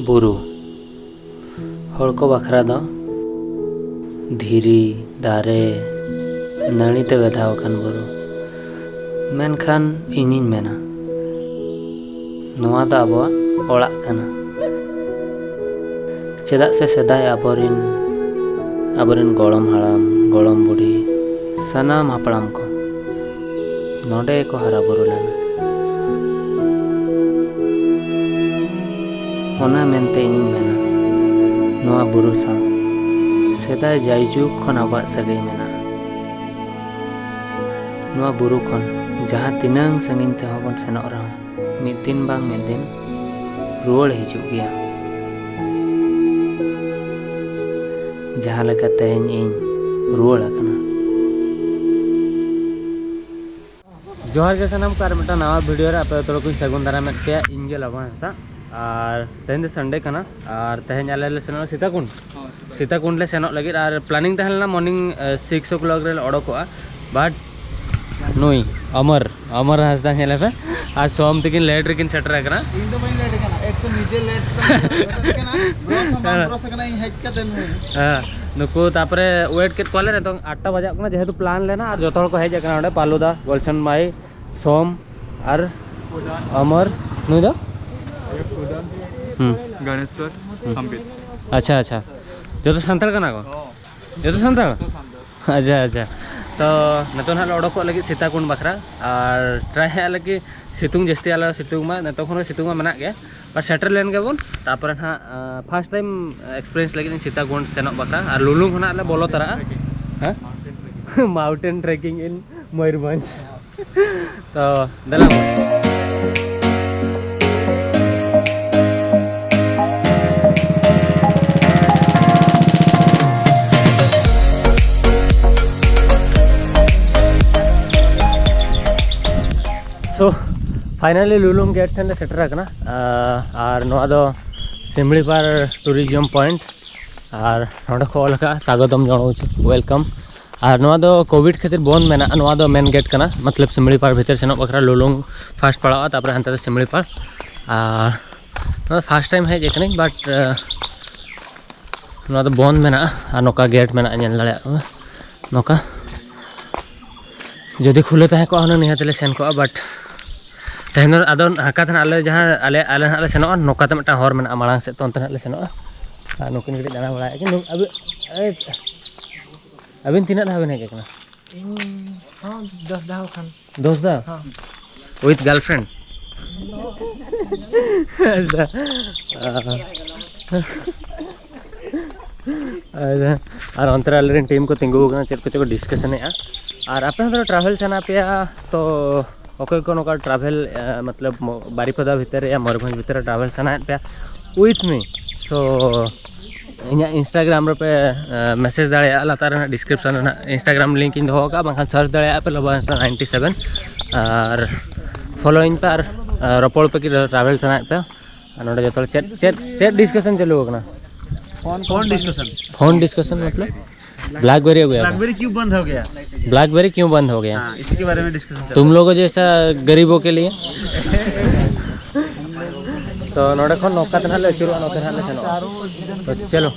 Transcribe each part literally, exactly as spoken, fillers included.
ᱵᱩᱨᱩ᱾ ᱦᱚᱲ ᱠᱚ ᱵᱟᱠᱷᱨᱟ ᱫᱚ ᱫᱷᱤᱨᱤ, ᱫᱟᱨᱮ, ᱱᱟᱹᱲᱤ ᱛᱮ ᱵᱮᱫᱷᱟᱣ ᱟᱠᱟᱱ ᱵᱩᱨᱩ᱾ ᱢᱮᱱᱠᱷᱟᱱ ᱤᱧᱤᱧ ᱢᱮᱱᱟ, ᱱᱚᱣᱟ ᱫᱚ ᱟᱵᱚᱣᱟᱜ ᱚᱲᱟᱜ ᱠᱟᱱᱟ᱾ ᱪᱮᱫᱟᱜ ᱥᱮ ᱥᱮᱫᱟᱭ ᱟᱵᱚᱨᱤᱱ, ᱟᱵᱚᱨᱤᱱ ᱜᱚᱲᱚᱢ ᱦᱟᱲᱟᱢ, ᱜᱚᱲᱚᱢ ᱵᱩᱰᱷᱤ, ᱥᱟᱱᱟᱢ ᱦᱟᱯᱲᱟᱢ ᱠᱚ ᱱᱚᱰᱮ ᱜᱮᱠᱚ ᱦᱟᱨᱟ ᱵᱩᱨᱩ ᱞᱮᱱᱟ᱾ ᱚᱱᱟ ᱢᱮᱱᱛᱮ ᱤᱧᱤᱧ ᱢᱮᱱᱟ, ᱱᱚᱣᱟ ᱵᱩᱨᱩ ᱥᱟᱶ ᱥᱮᱫᱟᱭ ᱡᱟᱭᱡᱩᱜᱽ ᱠᱷᱚᱱ ᱟᱵᱚᱣᱟᱜ ᱥᱟᱹᱜᱟᱹᱭ ᱢᱮᱱᱟᱜᱼᱟ᱾ ᱱᱚᱣᱟ ᱵᱩᱨᱩ ᱠᱷᱚᱱ ᱡᱟᱦᱟᱸ ᱛᱤᱱᱟᱹᱝ ᱥᱟᱺᱜᱤᱧ ᱛᱮᱦᱚᱸ ᱵᱚᱱ ᱥᱮᱱᱚᱜ ᱨᱮᱦᱚᱸ, ᱢᱤᱫ ᱫᱤᱱ ᱵᱟᱝ ᱢᱤᱫ ᱫᱤᱱ ᱨᱩᱣᱟᱹᱲ ᱦᱤᱡᱩᱜ ᱜᱮᱭᱟ᱾ ᱡᱟᱦᱟᱸ ᱞᱮᱠᱟ ᱛᱮᱦᱮᱧ ᱤᱧ ᱨᱩᱣᱟᱹᱲ ᱟᱠᱟᱱᱟ᱾ ᱡᱚᱦᱟᱨ ᱜᱮ ᱥᱟᱱᱟᱢ ᱠᱚ, ᱟᱨ ᱢᱤᱫᱴᱟᱝ ᱱᱟᱣᱟ ᱵᱷᱤᱰᱤᱭᱳ ᱨᱮ ᱟᱯᱮ ᱡᱚᱛᱚ ᱦᱚᱲ ᱠᱚᱧ ᱥᱟᱹᱜᱩᱱ ᱫᱟᱨᱟᱢᱮᱫ ᱯᱮᱭᱟ᱾ ᱤᱧ ᱜᱮ ᱞᱟᱵᱟᱱ ᱦᱟᱸᱥᱫᱟ᱾ ᱟᱨ ᱛᱮᱦᱮᱧ ᱫᱚ ᱥᱟᱱᱰᱮ ᱠᱟᱱᱟ, ᱟᱨ ᱛᱮᱦᱮᱧ ᱟᱞᱮ ᱞᱮ ᱥᱮᱱᱚᱜᱼᱟ ᱥᱤᱛᱟᱠᱩᱱᱰ᱾ ᱦᱚᱸ, ᱥᱤᱛᱟᱠᱩᱱᱰ᱾ ᱥᱤᱛᱟᱠᱩᱱᱰ ᱞᱮ ᱥᱮᱱᱚᱜ ᱞᱟᱹᱜᱤᱫ, ᱟᱨ ᱯᱞᱟᱱᱤᱝ ᱛᱟᱦᱮᱸ ᱞᱮᱱᱟ ᱢᱚᱨᱱᱤᱝ, ᱮ, ᱥᱤᱠᱥ ᱳ ᱠᱞᱚᱠ ᱨᱮᱞᱮ ᱚᱰᱚᱠᱚᱜᱼᱟ, ᱵᱟᱴ ᱱᱩᱭ ᱚᱢᱚᱨ, ᱚᱢᱚᱨ ᱦᱟᱸᱥᱫᱟ ᱧᱮᱞᱮ ᱯᱮ, ᱟᱨ ᱥᱳᱢ ᱛᱤᱠᱤᱱ ᱞᱮᱴ ᱨᱮᱠᱤᱱ ᱥᱮᱴᱮᱨ ᱟᱠᱟᱱᱟ᱾ ᱤᱧ ᱫᱚ ᱵᱟᱹᱧ ᱞᱮᱴ ᱟᱠᱟᱱᱟ, ᱮᱠ ᱛᱚ ᱱᱤᱡᱮ ᱞᱮᱴ ᱠᱟᱱᱟ, ᱵᱨᱚᱥ ᱦᱚᱸ ᱵᱟᱝ ᱵᱨᱚᱥ ᱟᱠᱟᱱᱟ, ᱤᱧ ᱦᱮᱡ ᱠᱟᱛᱮ ᱱᱩᱭ᱾ ᱦᱮᱸ, ᱱᱩᱠᱩ ᱛᱟᱯᱚᱨᱮ ᱣᱮᱴ ᱠᱮᱫ ᱠᱚᱣᱟᱞᱮ, ᱱᱤᱛᱚᱝ ᱟᱴ ᱴᱟ ᱵᱟᱡᱟᱜ ᱠᱟᱱᱟ, ᱡᱮᱦᱮᱛᱩ ᱯᱞᱟᱱ ᱞᱮᱱᱟ, ᱟᱨ ᱡᱚᱛᱚ ᱦᱚᱲ ᱠᱚ ᱦᱮᱡ ᱟᱠᱟᱱᱟ ᱱᱚᱰᱮ, ᱯᱟᱞᱩ ᱫᱟ, ᱜᱩᱞᱥᱟᱱ ᱢᱟᱭ, ᱥᱳᱢ, ᱟᱨ ᱚᱢᱚᱨ, ᱱᱩᱭ ᱫᱚ? ᱦᱩᱸ᱾ ᱜᱚᱱᱮᱥᱣᱚᱨ, ᱦᱩᱸ᱾ ᱥᱟᱢᱵᱤᱛ᱾ ᱟᱪᱪᱷᱟ, ᱟᱪᱪᱷᱟ, ᱡᱚᱛᱚ ᱥᱟᱱᱛᱟᱲ ᱠᱟᱱᱟ ᱠᱚ? ᱦᱚᱸ᱾ ᱡᱚᱛᱚ ᱥᱟᱱᱛᱟᱲ? ᱡᱚᱛᱚ ᱥᱟᱱᱛᱟᱲ᱾ ᱟᱪᱪᱷᱟ, ᱟᱪᱪᱷᱟ᱾ ᱛᱚ, ᱱᱤᱛᱚᱜ ᱱᱟᱦᱟᱜ ᱞᱮ ᱚᱰᱚᱠᱚᱜ ᱞᱟᱹᱜᱤᱫ ᱥᱤᱛᱟᱠᱩᱱᱰ ᱵᱟᱠᱷᱨᱟ, ᱟᱨ ᱴᱨᱟᱭ ᱦᱮᱸ ᱟᱞᱮ ᱠᱤ ᱥᱤᱛᱩᱝ ᱡᱟᱹᱥᱛᱤ ᱟᱞᱚ ᱥᱤᱛᱩᱝ ᱢᱟ, ᱱᱤᱛᱚᱜ ᱠᱷᱚᱱ ᱜᱮ ᱥᱤᱛᱩᱝ ᱢᱟ ᱢᱮᱱᱟᱜ ᱜᱮ, ᱵᱟᱥ ᱥᱮᱴᱮᱨ ᱞᱮᱱ ᱜᱮᱵᱚᱱ᱾ ᱛᱟᱯᱚᱨᱮ ᱱᱟᱦᱟᱜ, ᱟᱸ, ᱯᱷᱟᱥᱴ ᱴᱟᱭᱤᱢ ᱮᱠᱥᱯᱤᱨᱤᱭᱮᱱᱥ ᱞᱟᱹᱜᱤᱫ ᱤᱧ ᱥᱤᱛᱟᱠᱩᱱᱰ ᱥᱮᱱᱚᱜ ᱵᱟᱠᱷᱨᱟ, ᱟᱨ ᱞᱩᱞᱩᱝ ᱦᱚᱸ ᱱᱟᱦᱟᱜ ᱞᱮ ᱵᱚᱞᱚ ᱛᱚᱨᱟᱜᱼᱟ᱾ ᱦᱮᱸ? Mountain trekking in Mayurbhanj. ᱛᱚ, ᱫᱮᱞᱟ ᱵᱚᱱ᱾ So, finally ᱞᱩᱞᱩᱝ ᱜᱮᱴ ᱴᱷᱮᱱ ᱞᱮ ᱥᱮᱴᱮᱨ ᱟᱠᱟᱱᱟ᱾ ᱟᱨ ᱱᱚᱣᱟ ᱫᱚ ᱥᱤᱢᱲᱤᱯᱟᱲ tourism point᱾ ᱟᱨ ᱱᱚᱸᱰᱮ ᱠᱚ ᱚᱞ ᱟᱠᱟᱫᱼᱟ, "ᱥᱟᱜᱚᱛᱚᱢ ᱡᱚᱱᱚᱣᱪᱤ", welcome᱾ ᱟᱨ ᱱᱚᱣᱟ ᱫᱚ ᱠᱳᱵᱷᱤᱰ ᱠᱷᱟᱹᱛᱤᱨ ᱵᱚᱱᱫ ᱢᱮᱱᱟᱜᱼᱟ᱾ ᱱᱚᱣᱟ ᱫᱚ ᱢᱮᱱ ᱜᱮᱴ ᱠᱟᱱᱟ, ᱢᱚᱛᱞᱚᱵ ᱥᱤᱢᱲᱤᱯᱟᱲ ᱵᱷᱤᱛᱤᱨ ᱥᱮᱱᱚᱜ ᱵᱟᱠᱷᱨᱟ ᱞᱩᱞᱩᱝ ᱯᱷᱟᱥᱴ ᱯᱟᱲᱟᱜᱼᱟ, ᱛᱟᱨᱯᱚᱨᱮ ᱦᱟᱱᱛᱮ ᱫᱚ ᱥᱤᱢᱲᱤᱯᱟᱲ᱾ ᱟᱨ ᱱᱚᱣᱟ ᱯᱷᱟᱥᱴ ᱴᱟᱭᱤᱢ ᱦᱮᱡ ᱟᱠᱟᱱᱟᱹᱧ, ᱵᱟᱴ ᱱᱚᱣᱟ ᱫᱚ ᱵᱚᱱᱫᱷ ᱢᱮᱱᱟᱜᱼᱟ᱾ ᱟᱨ ᱱᱚᱝᱠᱟ ᱜᱮᱴ ᱢᱮᱱᱟᱜᱼᱟ, ᱧᱮᱞ ᱫᱟᱲᱮᱭᱟᱜ ᱠᱟᱱᱟ ᱱᱚᱝᱠᱟ᱾ ᱡᱩᱫᱤ ᱠᱷᱩᱞᱟᱹ ᱛᱟᱦᱮᱸ ᱠᱚᱜᱼᱟ, ᱦᱩᱱᱟᱹᱝ ᱱᱤᱦᱟᱹᱛ ᱞᱮ ᱥᱮᱱ ᱠᱚᱜᱼᱟ, ᱵᱟᱴ ᱛᱮᱦᱮᱧ ᱫᱚ ᱟᱫᱚ ᱦᱟᱱᱠᱟ ᱛᱮ ᱱᱟᱜ ᱟᱞᱮ ᱡᱟᱦᱟᱸ ᱟᱞᱮ ᱟᱞᱮ ᱱᱟᱜ ᱞᱮ ᱥᱮᱱᱚᱜᱼᱟ, ᱱᱚᱝᱠᱟ ᱛᱮ ᱢᱤᱫᱴᱟᱝ ᱦᱚᱨ ᱢᱮᱱᱟᱜᱼᱟ, ᱢᱟᱲᱟᱝ ᱥᱮᱫ ᱛᱮ ᱚᱱᱛᱮ ᱱᱟᱜ ᱞᱮ ᱥᱮᱱᱚᱜᱼᱟ᱾ ᱟᱨ ᱱᱩᱠᱤᱱ ᱠᱟᱹᱴᱤᱡ ᱫᱟᱬᱟ ᱵᱟᱲᱟᱭᱮᱫ ᱠᱤᱱ᱾ ᱱᱩ- ᱟᱹᱵᱤᱱ ᱮᱭ, ᱟᱹᱵᱤᱱ ᱛᱤᱱᱟᱹᱜ ᱫᱷᱟᱣ ᱵᱤᱱ ᱦᱮᱡ ᱟᱠᱟᱱᱟ? ᱤᱧ ᱦᱚᱸ ᱫᱚᱥ ᱫᱷᱟᱣ ᱠᱷᱟᱱ᱾ ᱫᱚᱥ ᱫᱷᱟᱣ? ᱦᱚᱸ᱾ With girlfriend? ᱟᱪᱪᱷᱟ᱾ ᱟᱨ ᱚᱱᱛᱮ ᱨᱮ ᱟᱞᱮᱨᱮᱱ ᱴᱤᱢ ᱠᱚ ᱛᱤᱸᱜᱩ ᱟᱠᱟᱱᱟ, ᱪᱮᱫ ᱠᱚᱪᱚ ᱠᱚ ᱰᱤᱥᱠᱟᱥᱚᱱᱮᱫᱼᱟ᱾ ᱟᱨ ᱟᱯᱮ ᱦᱚᱸ ᱛᱷᱚᱲᱟ ᱴᱨᱟᱵᱷᱮᱞ ᱥᱟᱱᱟ ᱯᱮᱭᱟ ᱛᱚ, ᱚᱠᱚᱭ ᱠᱚ ᱱᱚᱝᱠᱟ ᱴᱨᱟᱵᱷᱮᱞ, ᱢᱚᱛᱞᱚᱵ ᱵᱟᱨᱤᱯᱟᱫᱟ ᱵᱷᱤᱛᱟᱹᱨ ᱨᱮ ᱭᱟ ᱢᱚᱭᱩᱨᱵᱷᱚᱸᱡᱽ ᱵᱷᱤᱛᱟᱹᱨ ᱨᱮ ᱴᱨᱟᱵᱷᱮᱞ ᱥᱟᱱᱟᱭᱮᱫ ᱯᱮᱭᱟ with me, ᱛᱚ ᱤᱧᱟᱹᱜ ᱤᱱᱥᱴᱟᱜᱨᱟᱢ ᱨᱮᱯᱮ ᱢᱮᱥᱮᱡᱽ ᱫᱟᱲᱮᱭᱟᱜᱼᱟ, ᱞᱟᱛᱟᱨ ᱨᱮ ᱱᱟᱜ ᱰᱤᱥᱠᱨᱤᱯᱥᱚᱱ ᱨᱮ ᱱᱟᱜ ᱤᱱᱥᱴᱟᱜᱨᱟᱢ ᱞᱤᱝᱠ ᱤᱧ ᱫᱚᱦᱚ ᱠᱟᱜᱼᱟ, ᱵᱟᱝᱠᱷᱟᱱ ᱥᱟᱨᱪ ᱫᱟᱲᱮᱭᱟᱜᱼᱟ ᱯᱮ ᱞᱚᱵᱚ ᱤᱱᱥᱴᱟ ᱱᱟᱭᱤᱱᱴᱤ ᱥᱮᱵᱷᱮᱱ᱾ ᱟᱨ ᱯᱷᱚᱞᱳᱭᱤᱧ ᱯᱮ ᱟᱨ ᱨᱚᱯᱚᱲ ᱯᱮ ᱠᱤ ᱴᱨᱟᱵᱷᱮᱞ ᱥᱟᱱᱟᱭᱮᱫ ᱯᱮᱭᱟ᱾ ᱟᱨ ᱱᱚᱰᱮ ᱡᱚᱛᱚ ᱦᱚᱲ ᱪᱮᱫ ᱪᱮᱫ ᱪᱮᱫ ᱰᱤᱥᱠᱟᱥᱚᱱ ᱪᱟᱹᱞᱩ ᱟᱠᱟᱱᱟ? Phone discussion. ᱯᱷᱳᱱ ᱰᱤᱥᱠᱟᱥᱚᱱ ᱢᱚᱛᱞᱚᱵ? ᱵᱞᱮᱠᱵᱮᱨᱤ ᱟᱹᱜᱩᱭᱟ ᱵᱚᱱ᱾ ᱵᱞᱮᱠᱵᱮᱨᱤ ᱠᱤᱭᱩ ᱵᱚᱱᱫ ᱦᱳ ᱜᱮᱭᱟ? ᱵᱞᱮᱠᱵᱮᱨᱤ ᱠᱤᱭᱩ ᱵᱚᱱᱫ ᱦᱳ ᱜᱮᱭᱟ? ᱦᱮᱸ, ᱤᱥᱠᱮ ᱵᱟᱨᱮ ᱢᱮ ᱰᱤᱥᱠᱟᱥᱚᱱ ᱪᱟᱞ ᱛᱩᱢ ᱞᱳᱜ ᱡᱮᱥᱟ ᱜᱟᱨᱤᱵᱳ ᱠᱮ ᱞᱤᱭᱮ᱾ ᱛᱚ ᱱᱚᱰᱮ ᱠᱷᱚᱱ ᱱᱚᱝᱠᱟ ᱛᱮ ᱱᱟᱦᱟᱜ ᱞᱮ ᱟᱹᱪᱩᱨᱚᱜᱼᱟ, ᱱᱚᱛᱮ ᱱᱟᱦᱟᱜ ᱞᱮ ᱥᱮᱱᱚᱜᱼᱟ᱾ ᱛᱚ ᱪᱚᱞᱚ᱾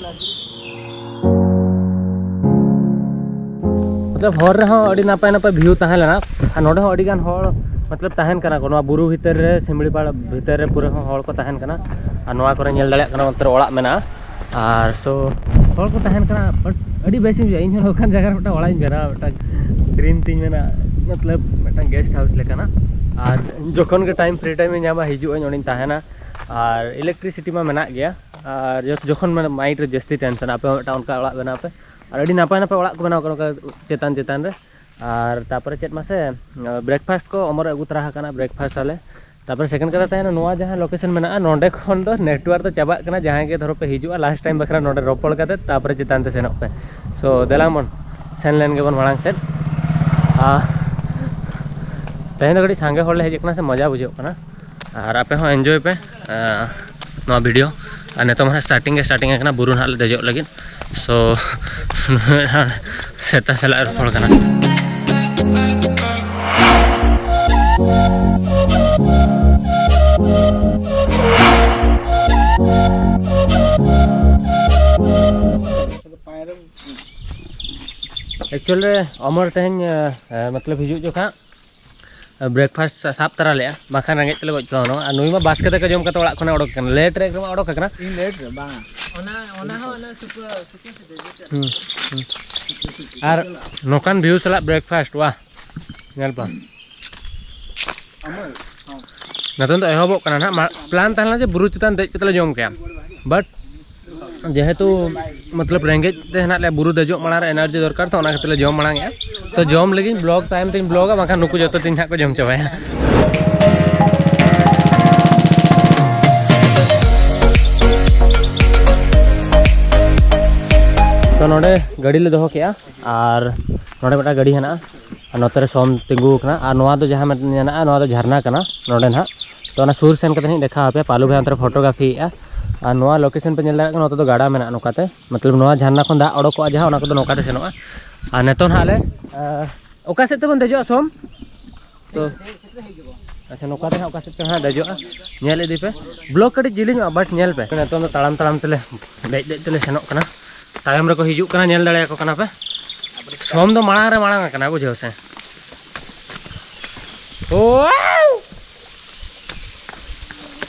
ᱢᱚᱛᱞᱚᱵ ᱦᱚᱨ ᱨᱮᱦᱚᱸ ᱟᱹᱰᱤ ᱱᱟᱯᱟᱭ ᱱᱟᱯᱟᱭ ᱵᱷᱤᱭᱩ ᱛᱟᱦᱮᱸ ᱞᱮᱱᱟ᱾ ᱟᱨ ᱱᱚᱰᱮ ᱦᱚᱸ ᱟᱹᱰᱤ ᱜᱟᱱ ᱦᱚᱲ ᱢᱚᱛᱞᱚᱵ ᱛᱟᱦᱮᱱ ᱠᱟᱱᱟ ᱠᱚ᱾ ᱱᱚᱣᱟ ᱵᱩᱨᱩ ᱵᱷᱤᱛᱟᱹᱨ ᱨᱮ, ᱥᱤᱢᱲᱤᱯᱟᱲ ᱵᱷᱤᱛᱟᱹᱨ ᱨᱮ ᱯᱩᱨᱟᱹ ᱦᱚᱸ ᱦᱚᱲ ᱠᱚ ᱛᱟᱦᱮᱱ ᱠᱟᱱᱟ᱾ ᱟᱨ ᱱᱚᱣᱟ ᱠᱚᱨᱮ ᱧᱮᱞ ᱫᱟᱲᱮᱭᱟᱜ ᱠᱟᱱᱟ, ᱚᱱᱛᱮ ᱨᱮ ᱚᱲᱟᱜ ᱢᱮᱱᱟᱜᱼᱟ᱾ ᱟᱨ ᱛᱚ ᱦᱚᱲ ᱠᱚ ᱛᱟᱦᱮᱱ ᱠᱟᱱᱟ, but ᱟᱹᱰᱤ ᱵᱮᱥᱤᱧ ᱵᱩᱡᱷᱟᱹᱣᱟ᱾ ᱤᱧ ᱦᱚᱸ ᱱᱚᱝᱠᱟᱱ ᱡᱟᱭᱜᱟ ᱨᱮ ᱢᱤᱫᱴᱟᱝ ᱚᱲᱟᱜ ᱤᱧ ᱵᱮᱱᱟᱣᱟ, ᱢᱤᱫᱴᱟᱝ ᱰᱨᱤᱢ ᱛᱤᱧ ᱢᱮᱱᱟ, ᱢᱚᱛᱞᱚᱵ ᱢᱤᱫᱴᱟᱝ ᱜᱮᱥᱴ ᱦᱟᱣᱩᱥ ᱞᱮᱠᱟᱱᱟᱜ᱾ ᱟᱨ ᱡᱚᱠᱷᱚᱱ ᱜᱮ ᱴᱟᱭᱤᱢ, ᱯᱷᱨᱤ ᱴᱟᱭᱤᱢ ᱤᱧ ᱧᱟᱢᱟ, ᱦᱤᱡᱩᱜ ᱟᱹᱧ, ᱚᱸᱰᱮᱧ ᱛᱟᱦᱮᱱᱟ᱾ ᱟᱨ ᱤᱞᱮᱠᱴᱨᱤᱥᱤᱴᱤ ᱢᱟ ᱢᱮᱱᱟᱜ ᱜᱮᱭᱟ, ᱟᱨ ᱡᱚ- ᱡᱚᱠᱷᱚᱱ ᱢᱟᱱᱮ ᱢᱟᱭᱤᱱᱰ ᱨᱮ ᱡᱟᱹᱥᱛᱤ ᱴᱮᱱᱥᱚᱱ, ᱟᱯᱮ ᱦᱚᱸ ᱢᱤᱫᱴᱟᱝ ᱚᱱᱠᱟ ᱚᱲᱟᱜ ᱵᱮᱱᱟᱣ ᱯᱮ᱾ ᱟᱨ ᱟᱹᱰᱤ ᱱᱟᱯᱟᱭ ᱱᱟᱯᱟᱭ ᱚᱲᱟᱜ ᱠᱚ ᱵᱮᱱᱟᱣ ᱠᱟᱱᱟ ᱚᱱᱠᱟ ᱪᱮᱛᱟᱱ ᱪᱮᱛᱟᱱ ᱨᱮ᱾ ᱟᱨ ᱛᱟᱯᱚᱨᱮ ᱪᱮᱫ ᱢᱟᱥᱮ, ᱵᱨᱮᱠᱯᱷᱟᱥᱴ ᱠᱚ ᱚᱢᱚᱨ ᱟᱹᱜᱩ ᱛᱚᱨᱟ ᱟᱠᱟᱱᱟ, ᱵᱨᱮᱠᱯᱷᱟᱥᱴ ᱟᱞᱮ᱾ ᱛᱟᱯᱚᱨᱮ ᱥᱮᱠᱮᱱᱰ ᱠᱟᱛᱷᱟ ᱛᱟᱦᱮᱱᱟ, ᱱᱚᱣᱟ ᱡᱟᱦᱟᱸ ᱞᱳᱠᱮᱥᱚᱱ ᱢᱮᱱᱟᱜᱼᱟ, ᱱᱚᱸᱰᱮ ᱠᱷᱚᱱ ᱫᱚ ᱱᱮᱴᱣᱟᱨᱠ ᱫᱚ ᱪᱟᱵᱟᱜ ᱠᱟᱱᱟ᱾ ᱡᱟᱦᱟᱸᱭ ᱜᱮ ᱫᱷᱚᱨᱚ ᱯᱮ ᱦᱤᱡᱩᱜᱼᱟ, ᱞᱟᱥᱴ ᱴᱟᱭᱤᱢ ᱵᱟᱠᱷᱨᱟ ᱱᱚᱸᱰᱮ ᱨᱚᱯᱚᱲ ᱠᱟᱛᱮ ᱛᱟᱯᱚᱨᱮ ᱪᱮᱛᱟᱱ ᱛᱮ ᱥᱮᱱᱚᱜ ᱯᱮ᱾ ᱥᱳ ᱫᱮᱞᱟ ᱵᱚᱱ ᱥᱮᱱ ᱞᱮᱱ ᱜᱮᱵᱚᱱ ᱢᱟᱲᱟᱝ ᱥᱮᱫ᱾ ᱟᱨ ᱛᱮᱦᱮᱧ ᱫᱚ ᱠᱟᱹᱴᱤᱡ ᱥᱟᱸᱜᱮ ᱦᱚᱲ ᱞᱮ ᱦᱮᱡ ᱟᱠᱟᱱᱟ, ᱥᱮ ᱢᱚᱡᱟ ᱵᱩᱡᱷᱟᱹᱜ ᱠᱟᱱᱟ᱾ ᱟᱨ ᱟᱯᱮ ᱦᱚᱸ ᱮᱱᱡᱚᱭ ᱯᱮ, ᱟᱸ, ᱱᱚᱣᱟ ᱵᱷᱤᱰᱤᱭᱳ᱾ ᱟᱨ ᱱᱤᱛᱚᱝ ᱢᱟ ᱦᱟᱸᱜ ᱥᱴᱟᱨᱴᱤᱝ ᱜᱮ ᱥᱴᱟᱨᱴᱤᱝ ᱟᱠᱟᱱᱟ, ᱵᱩᱨᱩ ᱱᱟᱦᱟᱜ ᱞᱮ ᱫᱮᱡᱚᱜ ᱞᱟᱹᱜᱤᱫ᱾ ᱥᱳ ᱥᱮᱛᱟ ᱥᱟᱞᱟᱜ ᱨᱚᱯᱚᱲ ᱠᱟᱱᱟ᱾ ᱮᱠᱪᱩᱭᱮᱞ ᱨᱮ ᱚᱢᱚᱨ ᱛᱮᱦᱮᱧ ᱮ, ᱮ, ᱢᱚᱛᱞᱚᱵ ᱦᱤᱡᱩᱜ ᱡᱚᱠᱷᱟ ᱵᱨᱮᱠᱯᱷᱟᱥᱴ ᱥᱟᱵ ᱛᱟᱨᱟ ᱞᱮᱜᱼᱟ, ᱵᱟᱝᱠᱷᱟᱱ ᱨᱮᱸᱜᱮᱡ ᱛᱮᱞᱮ ᱜᱚᱡ ᱠᱚᱣᱟ ᱦᱩᱱᱟᱹᱝ᱾ ᱟᱨ ᱱᱩᱭ ᱢᱟ ᱵᱟᱥᱠᱮ ᱫᱟᱠᱟ ᱡᱚᱢ ᱠᱟᱛᱮ ᱚᱲᱟᱜ ᱠᱷᱚᱱᱮ ᱚᱰᱚᱠ ᱟᱠᱟᱱᱟ, ᱞᱮᱴ ᱨᱮ ᱮᱠᱫᱚᱢ ᱚᱰᱚᱠ ᱟᱠᱟᱱᱟ᱾ ᱤᱧ ᱞᱮᱴ ᱨᱮ ᱵᱟᱝ᱾ ᱚᱱᱟ ᱚᱱᱟ ᱦᱚᱸ ᱚᱱᱟ ᱥᱩᱯᱟᱹ ᱥᱩᱯᱟᱹ ᱥᱮ ᱦᱩᱸ, ᱦᱩᱸ᱾ ᱟᱨ ᱱᱚᱝᱠᱟᱱ ᱵᱷᱤᱭᱩ ᱥᱟᱞᱟᱜ ᱵᱨᱮᱠᱯᱷᱟᱥᱴ, ᱣᱟᱦ, ᱧᱮᱞ ᱯᱮ᱾ ᱱᱤᱛᱚᱝ ᱫᱚ ᱮᱦᱚᱵᱚᱜ ᱠᱟᱱᱟ ᱱᱟᱦᱟᱜ᱾ ᱢᱟ-, ᱯᱞᱟᱱ ᱛᱟᱦᱮᱸ ᱞᱮᱱᱟ ᱡᱮ ᱵᱩᱨᱩ ᱪᱮᱛᱟᱱ ᱫᱮᱡ ᱠᱟᱛᱮ ᱞᱮ ᱡᱚᱢ ᱠᱮᱭᱟ, ᱵᱟᱴ ᱡᱮᱦᱮᱛᱩ ᱢᱚᱛᱞᱚᱵ ᱨᱮᱸᱜᱮᱡ ᱛᱮ ᱦᱮᱱᱟᱜ ᱞᱮᱭᱟ, ᱵᱩᱨᱩ ᱫᱮᱡᱚᱜ ᱢᱟᱲᱟᱝ ᱨᱮ ᱮᱱᱟᱨᱡᱤ ᱫᱚᱨᱠᱟᱨ, ᱛᱚ ᱚᱱᱟ ᱠᱷᱟᱹᱛᱤᱨ ᱞᱮ ᱡᱚᱢ ᱢᱟᱲᱟᱝ ᱮᱜᱼᱟ᱾ ᱛᱚ ᱡᱚᱢ ᱞᱟᱹᱜᱤᱫ ᱵᱞᱚᱜ ᱛᱟᱭᱚᱢ ᱛᱤᱧ ᱵᱞᱚᱜᱟ, ᱵᱟᱝᱠᱷᱟᱱ ᱱᱩᱠᱩ ᱡᱚᱛᱚ ᱛᱤᱧ ᱦᱟᱸᱜ ᱠᱚ ᱡᱚᱢ ᱪᱟᱵᱟᱭᱟ᱾ ᱛᱚ ᱱᱚᱰᱮ ᱜᱟᱹᱰᱤ ᱞᱮ ᱫᱚᱦᱚ ᱠᱮᱜᱼᱟ, ᱟᱨ ᱱᱚᱰᱮ ᱢᱤᱫᱴᱟᱝ ᱜᱟᱹᱰᱤ ᱦᱮᱱᱟᱜᱼᱟ, ᱟᱨ ᱱᱚᱛᱮ ᱨᱮ ᱥᱚᱢ ᱛᱤᱸᱜᱩ ᱟᱠᱟᱱᱟ᱾ ᱟᱨ ᱱᱚᱣᱟ ᱫᱚ ᱡᱟᱦᱟᱸ ᱢᱮᱱᱟᱜᱼᱟ, ᱱᱚᱣᱟ ᱫᱚ ᱡᱷᱟᱨᱱᱟ ᱠᱟᱱᱟ ᱱᱚᱰᱮ ᱱᱟᱦᱟᱜ᱾ ᱛᱚ ᱚᱱᱟ ᱥᱩᱨ ᱥᱮᱱ ᱠᱟᱛᱮ ᱤᱧ ᱫᱮᱠᱷᱟᱣ ᱟᱯᱮᱭᱟ᱾ ᱯᱟᱞᱩ ᱵᱷᱟᱭ ᱚᱱᱛᱮ ᱨᱮ ᱯᱷᱳᱴᱳᱜᱨᱟᱯᱷᱤᱭᱮᱫᱼᱟ᱾ ᱟᱨ ᱱᱚᱣᱟ ᱞᱳᱠᱮᱥᱚᱱ ᱯᱮ ᱧᱮᱞ ᱫᱟᱲᱮᱭᱟᱜ ᱠᱟᱱᱟ, ᱱᱚᱛᱮ ᱫᱚ ᱜᱟᱰᱟ ᱢᱮᱱᱟᱜᱼᱟ ᱱᱚᱝᱠᱟᱛᱮ, ᱢᱚᱛᱞᱚᱵ ᱱᱚᱣᱟ ᱡᱷᱟᱨᱱᱟ ᱠᱷᱚᱱ ᱫᱟᱜ ᱚᱰᱚᱠᱚᱜᱼᱟ ᱡᱟᱦᱟᱸ, ᱚᱱᱟ ᱠᱚᱫᱚ ᱱᱚᱝᱠᱟᱛᱮ ᱥᱮᱱᱚᱜᱼᱟ᱾ ᱟᱨ ᱱᱤᱛᱚᱜ ᱱᱟᱦᱟᱜ ᱞᱮ, ᱟᱸ, ᱚᱠᱟ ᱥᱮᱫ ᱛᱮᱵᱚᱱ ᱫᱮᱡᱚᱜᱼᱟ ᱥᱚᱢ? ᱛᱚ ᱟᱪᱪᱷᱟ, ᱱᱚᱝᱠᱟ ᱛᱮ ᱦᱟᱸᱜ ᱚᱠᱟ ᱥᱮᱫ ᱛᱮ ᱦᱟᱸᱜ ᱫᱮᱡᱚᱜᱼᱟ, ᱧᱮᱞ ᱤᱫᱤ ᱯᱮ᱾ ᱵᱞᱚᱜ ᱠᱟᱹᱴᱤᱡ ᱡᱤᱞᱤᱧᱚᱜᱼᱟ, ᱵᱟᱴ ᱧᱮᱞ ᱯᱮ᱾ ᱱᱤᱛᱚᱝ ᱫᱚ ᱛᱟᱲᱟᱢ ᱛᱟᱲᱟᱢ ᱛᱮᱞᱮ ᱫᱮᱡ ᱫᱮᱡ ᱛᱮᱞᱮ ᱥᱮᱱᱚᱜ ᱠᱟᱱᱟ᱾ ᱛᱟᱭᱚᱢ ᱨᱮᱠᱚ ᱦᱤᱡᱩᱜ ᱠᱟᱱᱟ, ᱧᱮᱞ ᱫᱟᱲᱮᱭᱟᱠᱚ ᱠᱟᱱᱟ ᱯᱮ᱾ ᱥᱚᱢ ᱫᱚ ᱢᱟᱲᱟᱝ ᱨᱮ ᱢᱟᱲᱟᱝ ᱟᱠᱟᱱᱟ, ᱵᱩᱡᱷᱟᱹᱣ ᱥᱮ᱾ ᱳ!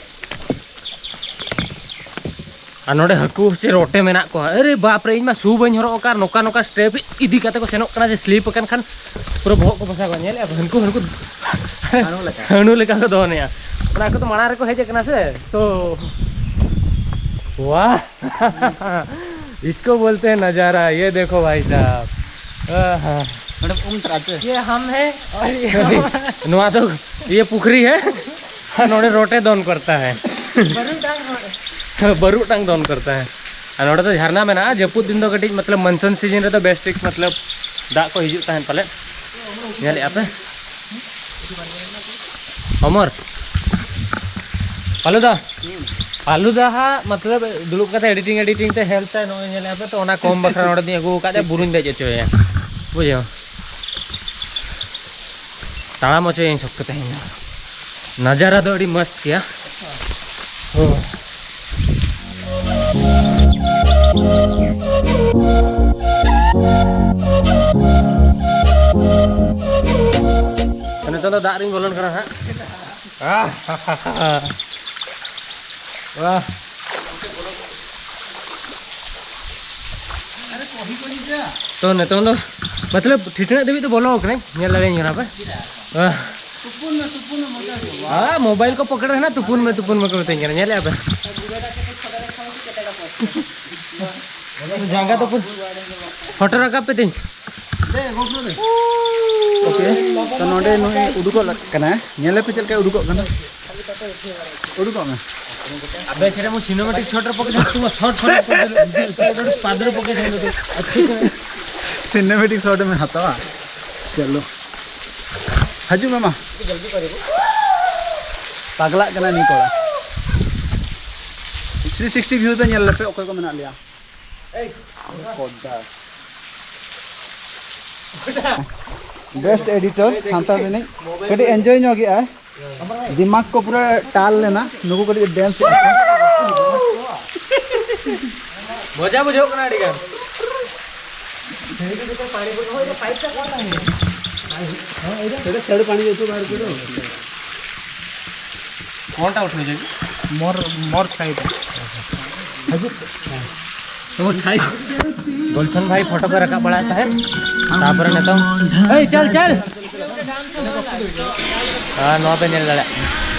ᱟᱨ ᱱᱚᱰᱮ ᱦᱟᱹᱠᱩ ᱥᱮ ᱨᱚᱴᱮ ᱢᱮᱱᱟᱜ ᱠᱚᱣᱟ᱾ ᱟᱨᱮ ᱵᱟᱯ ᱨᱮ, ᱤᱧ ᱢᱟ ᱥᱩ ᱵᱟᱹᱧ ᱦᱚᱨᱚᱜ ᱟᱠᱟᱫ, ᱱᱚᱝᱠᱟ ᱱᱚᱝᱠᱟ ᱥᱴᱮᱯ ᱤᱫᱤ ᱠᱟᱛᱮ ᱠᱚ ᱥᱮᱱᱚᱜ ᱠᱟᱱᱟ, ᱡᱮ ᱥᱞᱤᱯ ᱟᱠᱟᱱ ᱠᱷᱟᱱ ᱯᱩᱨᱟᱹ ᱵᱚᱦᱚᱜ ᱠᱚ ᱯᱷᱟᱥᱟᱣ ᱠᱚᱜᱼᱟ᱾ ᱧᱮᱞᱮᱫᱼᱟ ᱯᱮ, ᱦᱟᱹᱱᱠᱩ ᱦᱟᱹᱱᱠᱩ ᱦᱟᱹᱱᱩ ᱞᱮᱠᱟ᱾ ᱦᱟᱹᱱᱩ ᱞᱮᱠᱟ ᱠᱚ ᱫᱚᱱᱮᱜᱼᱟ᱾ ᱚᱱᱟ ᱠᱚᱫᱚ ᱢᱟᱲᱟᱝ ᱨᱮᱠᱚ ᱦᱮᱡ ᱟᱠᱟᱱᱟ ᱥᱮ, ᱛᱚ ᱣᱟᱦ᱾ इसको बोलते हैं नज़ारा। ये देखो भाई साहब। हाँ, हाँ। मैडम, उम तराचे। ये हम हैं और ये ᱱᱚᱣᱟ ᱫᱚ ᱤᱭᱟᱹ ᱯᱩᱠᱷᱨᱤ ᱦᱮ᱾ ᱟᱨ ᱱᱚᱰᱮ ᱨᱚᱴᱮ ᱫᱚᱱ ᱠᱚᱨᱛᱟ ᱦᱮ᱾ ᱵᱟᱹᱨᱩᱰᱟᱝ ᱦᱚᱲ᱾ ᱵᱟᱹᱨᱩᱰᱟᱝ ᱫᱚᱱ ᱠᱚᱨᱛᱟ ᱦᱮ᱾ ᱟᱨ ᱱᱚᱰᱮ ᱫᱚ ᱡᱷᱟᱨᱱᱟ ᱢᱮᱱᱟᱜᱼᱟ᱾ ᱡᱟᱹᱯᱩᱫ ᱫᱤᱱ ᱫᱚ ᱠᱟᱹᱴᱤᱡ ᱢᱚᱛᱞᱚᱵ ᱢᱚᱱᱥᱩᱱ ᱥᱤᱡᱤᱱ ᱨᱮᱫᱚ ᱵᱮᱥ ᱴᱷᱤᱠ ᱢᱚᱛᱞᱚᱵ ᱫᱟᱜ ᱠᱚ ᱦᱤᱡᱩᱜ ᱛᱟᱦᱮᱱ ᱯᱟᱞᱮ᱾ ᱧᱮᱞᱮᱫᱼᱟ ᱯᱮ? ᱚᱢᱚᱨ, ᱯᱟᱞᱩ ᱫᱟ, ᱯᱟᱞᱩ ᱫᱟ ᱦᱟᱸᱜ ᱢᱚᱛᱞᱚᱵ ᱫᱩᱲᱩᱵ ᱠᱟᱛᱮ ᱮᱰᱤᱴᱤᱝ ᱮᱰᱤᱴᱤᱝ ᱛᱮ ᱦᱮᱞᱯ ᱛᱟᱭ, ᱱᱚᱜᱼᱚᱭ ᱧᱮᱞᱮᱫᱼᱟ ᱯᱮ᱾ ᱛᱚ ᱚᱱᱟ ᱠᱚᱢ ᱵᱟᱠᱷᱨᱟ ᱱᱚᱰᱮ ᱫᱚᱧ ᱟᱹᱜᱩ ᱟᱠᱟᱫᱮᱭᱟ, ᱵᱩᱨᱩᱧ ᱫᱮᱡ ᱦᱚᱪᱚᱭᱮᱭᱟ, ᱵᱩᱡᱷᱟᱹᱣ᱾ ᱛᱟᱲᱟᱢ ᱦᱚᱪᱚᱭᱟᱹᱧ ᱥᱚᱠᱛᱚ ᱛᱮᱦᱮᱧ ᱫᱚ᱾ ᱱᱟᱡᱟᱨᱟ ᱫᱚ ᱟᱹᱰᱤ ᱢᱚᱥᱛ ᱜᱮᱭᱟ᱾ ᱦᱳ᱾ ᱱᱤᱛᱚᱜ ᱫᱚ ᱫᱟᱜ ᱨᱤᱧ ᱵᱚᱞᱚᱱ ᱠᱟᱱᱟ ᱦᱟᱸᱜ᱾ ᱟᱦ, ᱣᱟᱦ᱾ ᱛᱚ, ᱱᱤᱛᱚᱝ ᱫᱚ, ᱢᱚᱛᱞᱚᱵ, ᱴᱷᱤᱴᱱᱟᱹᱜ ᱫᱷᱟᱹᱵᱤᱡ ᱫᱚ ᱵᱚᱞᱚ ᱟᱠᱟᱱᱟᱹᱧ, ᱧᱮᱞ ᱫᱟᱲᱮᱭᱟᱹᱧ ᱠᱟᱱᱟ ᱯᱮ᱾ ᱟᱦ᱾ ᱛᱩᱯᱩᱱ ᱢᱮ, ᱛᱩᱯᱩᱱ ᱢᱮ, ᱢᱚᱡᱟ ᱦᱩᱭᱩᱜᱼᱟ᱾ ᱦᱮᱸ, ᱢᱳᱵᱟᱭᱤᱞ ᱠᱚ ᱯᱚᱠᱮᱴ ᱨᱮ ᱦᱮᱱᱟᱜ, ᱛᱩᱯᱩᱱ ᱢᱮ, ᱛᱩᱯᱩᱱ ᱢᱮ ᱠᱚ ᱢᱤᱛᱟᱹᱧ ᱠᱟᱱᱟ, ᱧᱮᱞᱮᱫᱼᱟ ᱯᱮ᱾ ᱡᱟᱸᱜᱟ ᱛᱩᱯᱩᱱ, ᱯᱷᱳᱴᱳ ᱨᱟᱠᱟᱵ ᱯᱮ ᱛᱤᱧ᱾ ᱳᱠᱮ, ᱛᱚ ᱱᱚᱰᱮ ᱱᱩᱭ ᱩᱰᱩᱠᱚᱜ ᱞᱟᱜ-, ᱠᱟᱱᱟ, ᱧᱮᱞᱮ ᱯᱮ ᱪᱮᱫ ᱞᱮᱠᱟᱭ ᱩᱰᱩᱠᱚᱜ ᱠᱟᱱᱟ᱾ ᱩᱰᱩᱠᱚᱜ ᱢᱮ᱾ ᱟᱵᱮ ᱥᱮᱨᱮ ᱢᱩ ᱥᱤᱱᱮᱢᱮᱴᱤᱠ ᱥᱚᱴ ᱨᱮ ᱯᱚᱠᱮᱴ ᱛᱩᱢᱟ ᱥᱚᱴ ᱥᱚᱴ ᱨᱮ ᱯᱚᱠᱮᱴ ᱯᱟᱫᱨᱮ ᱯᱚᱠᱮᱴ ᱦᱮᱱ ᱫᱚ ᱟᱪᱪᱷᱟ᱾ ᱥᱤᱱᱮᱢᱮᱴᱤᱠ ᱥᱚᱴ ᱮᱢ ᱦᱟᱛᱟᱣᱟ? ᱪᱚᱞᱚ, ᱦᱤᱡᱩᱜ ᱢᱮ ᱢᱟ᱾ ᱯᱟᱜᱽᱞᱟᱜ ᱠᱟᱱᱟ ᱱᱩᱭ ᱠᱚᱲᱟ᱾ ᱛᱷᱨᱤ ᱥᱤᱠᱥᱴᱤ ᱵᱷᱤᱭᱩ ᱛᱮ ᱧᱮᱞ ᱞᱮᱯᱮ ᱚᱠᱚᱭ ᱠᱚ ᱢᱮᱱᱟᱜ ᱞᱮᱭᱟ᱾ ᱵᱮᱥᱴ ᱮᱰᱤᱴᱚᱨ ᱥᱟᱱᱛᱟᱲ ᱨᱤᱱᱤᱡ᱾ ᱠᱟᱹᱴᱤᱡ ᱮᱱᱡᱚᱭ ᱧᱚᱜ ᱮᱜᱼᱟᱭ᱾ ᱫᱤᱢᱟᱜᱽ ᱠᱚ ᱯᱩᱨᱟᱹ ᱴᱟᱞ ᱞᱮᱱᱟ᱾ ᱱᱩᱠᱩ ᱠᱟᱹᱴᱤᱡ ᱰᱮᱱᱥ ᱮᱫᱟ ᱠᱚ᱾ ᱢᱚᱡᱟ ᱵᱩᱡᱷᱟᱹᱜ ᱠᱟᱱᱟ ᱟᱹᱰᱤ ᱜᱟᱱ᱾ ᱥᱮᱲᱮ ᱯᱟᱱᱤ ᱡᱚᱛᱚ ᱵᱟᱦᱟᱨ ᱠᱚᱨᱚ᱾ ᱠᱚᱱᱴᱟ ᱩᱴᱷᱟᱹᱣ ᱡᱟᱭᱜᱟ? ᱢᱚᱨ, ᱢᱚᱨ ᱥᱟᱭᱤᱰ᱾ ᱦᱤᱡᱩᱜ ᱯᱮ᱾ ᱛᱚ ᱪᱷᱟᱭ᱾ ᱜᱩᱞᱥᱟᱱ ᱵᱷᱟᱭ ᱯᱷᱳᱴᱳ ᱠᱚ ᱨᱟᱠᱟᱵ ᱵᱟᱲᱟᱭᱮᱫ ᱛᱟᱦᱮᱸᱫ, ᱛᱟᱨᱯᱚᱨᱮ ᱱᱤᱛᱚᱝ, ᱮᱭ, ᱪᱟᱞ, ᱪᱟᱞ᱾ ᱟᱨ ᱱᱚᱣᱟ ᱯᱮ ᱧᱮᱞ ᱫᱟᱲᱮᱭᱟᱜ ᱠᱟᱱᱟ᱾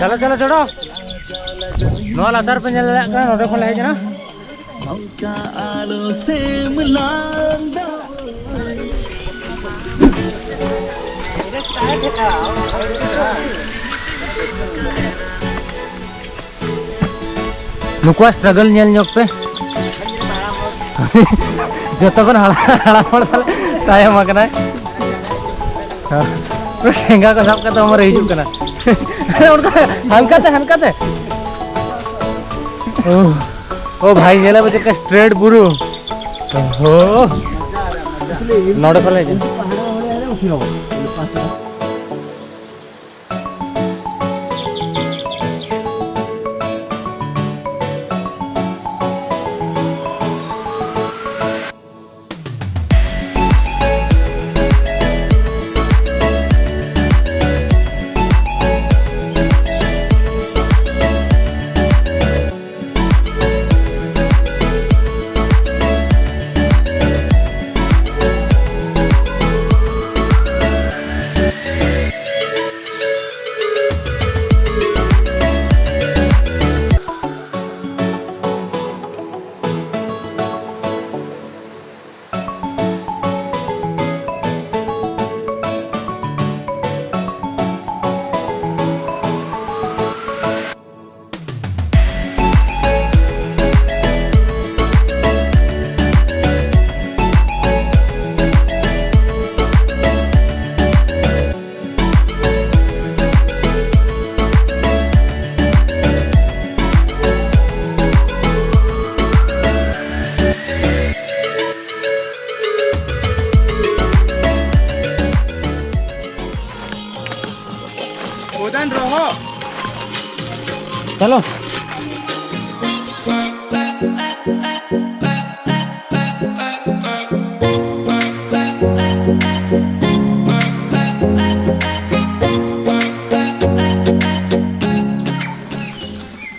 ᱪᱚᱞᱚ, ᱪᱚᱞᱚ, ᱪᱚᱞᱚ᱾ ᱱᱚᱣᱟ ᱞᱟᱛᱟᱨ ᱯᱮ ᱧᱮᱞ ᱫᱟᱲᱮᱭᱟᱜ ᱠᱟᱱᱟ, ᱱᱚᱰᱮ ᱠᱷᱚᱱ ᱞᱮ ᱦᱮᱡ ᱮᱱᱟ᱾ ᱱᱚᱝᱠᱟ ᱟᱞᱚ ᱥᱮᱢ ᱞᱟᱸᱫᱟ᱾ ᱱᱩᱠᱩᱣᱟᱜ ᱥᱴᱨᱟᱜᱚᱞ ᱧᱮᱞ ᱧᱚᱜ ᱯᱮ᱾ ᱡᱚᱛᱚ ᱠᱷᱚᱱ ᱦᱟᱲᱟᱢ, ᱦᱟᱲᱟᱢ ᱦᱚᱲ ᱛᱟᱞᱮ ᱛᱟᱭᱚᱢ ᱟᱠᱟᱱᱟᱭ᱾ ᱦᱮᱸ᱾ ᱴᱷᱮᱸᱜᱟ ᱠᱚ ᱥᱟᱵ ᱠᱟᱛᱮ ᱦᱚᱢᱚᱨᱮ ᱦᱤᱡᱩᱜ ᱠᱟᱱᱟ᱾ ᱚᱱᱠᱟ ᱦᱟᱱᱠᱟᱛᱮ, ᱦᱟᱱᱠᱟᱛᱮ᱾ ᱳ, ᱳ ᱵᱷᱟᱭ, ᱧᱮᱞ ᱢᱮ ᱪᱮᱫ ᱞᱮᱠᱟ ᱥᱴᱨᱮᱴ ᱵᱩᱨᱩ᱾ ᱳᱦᱳ᱾ ᱱᱚᱰᱮ ᱠᱷᱚᱱ ᱞᱮ ᱦᱤᱡᱩᱜᱼᱟ᱾ ᱪᱚᱞᱚ᱾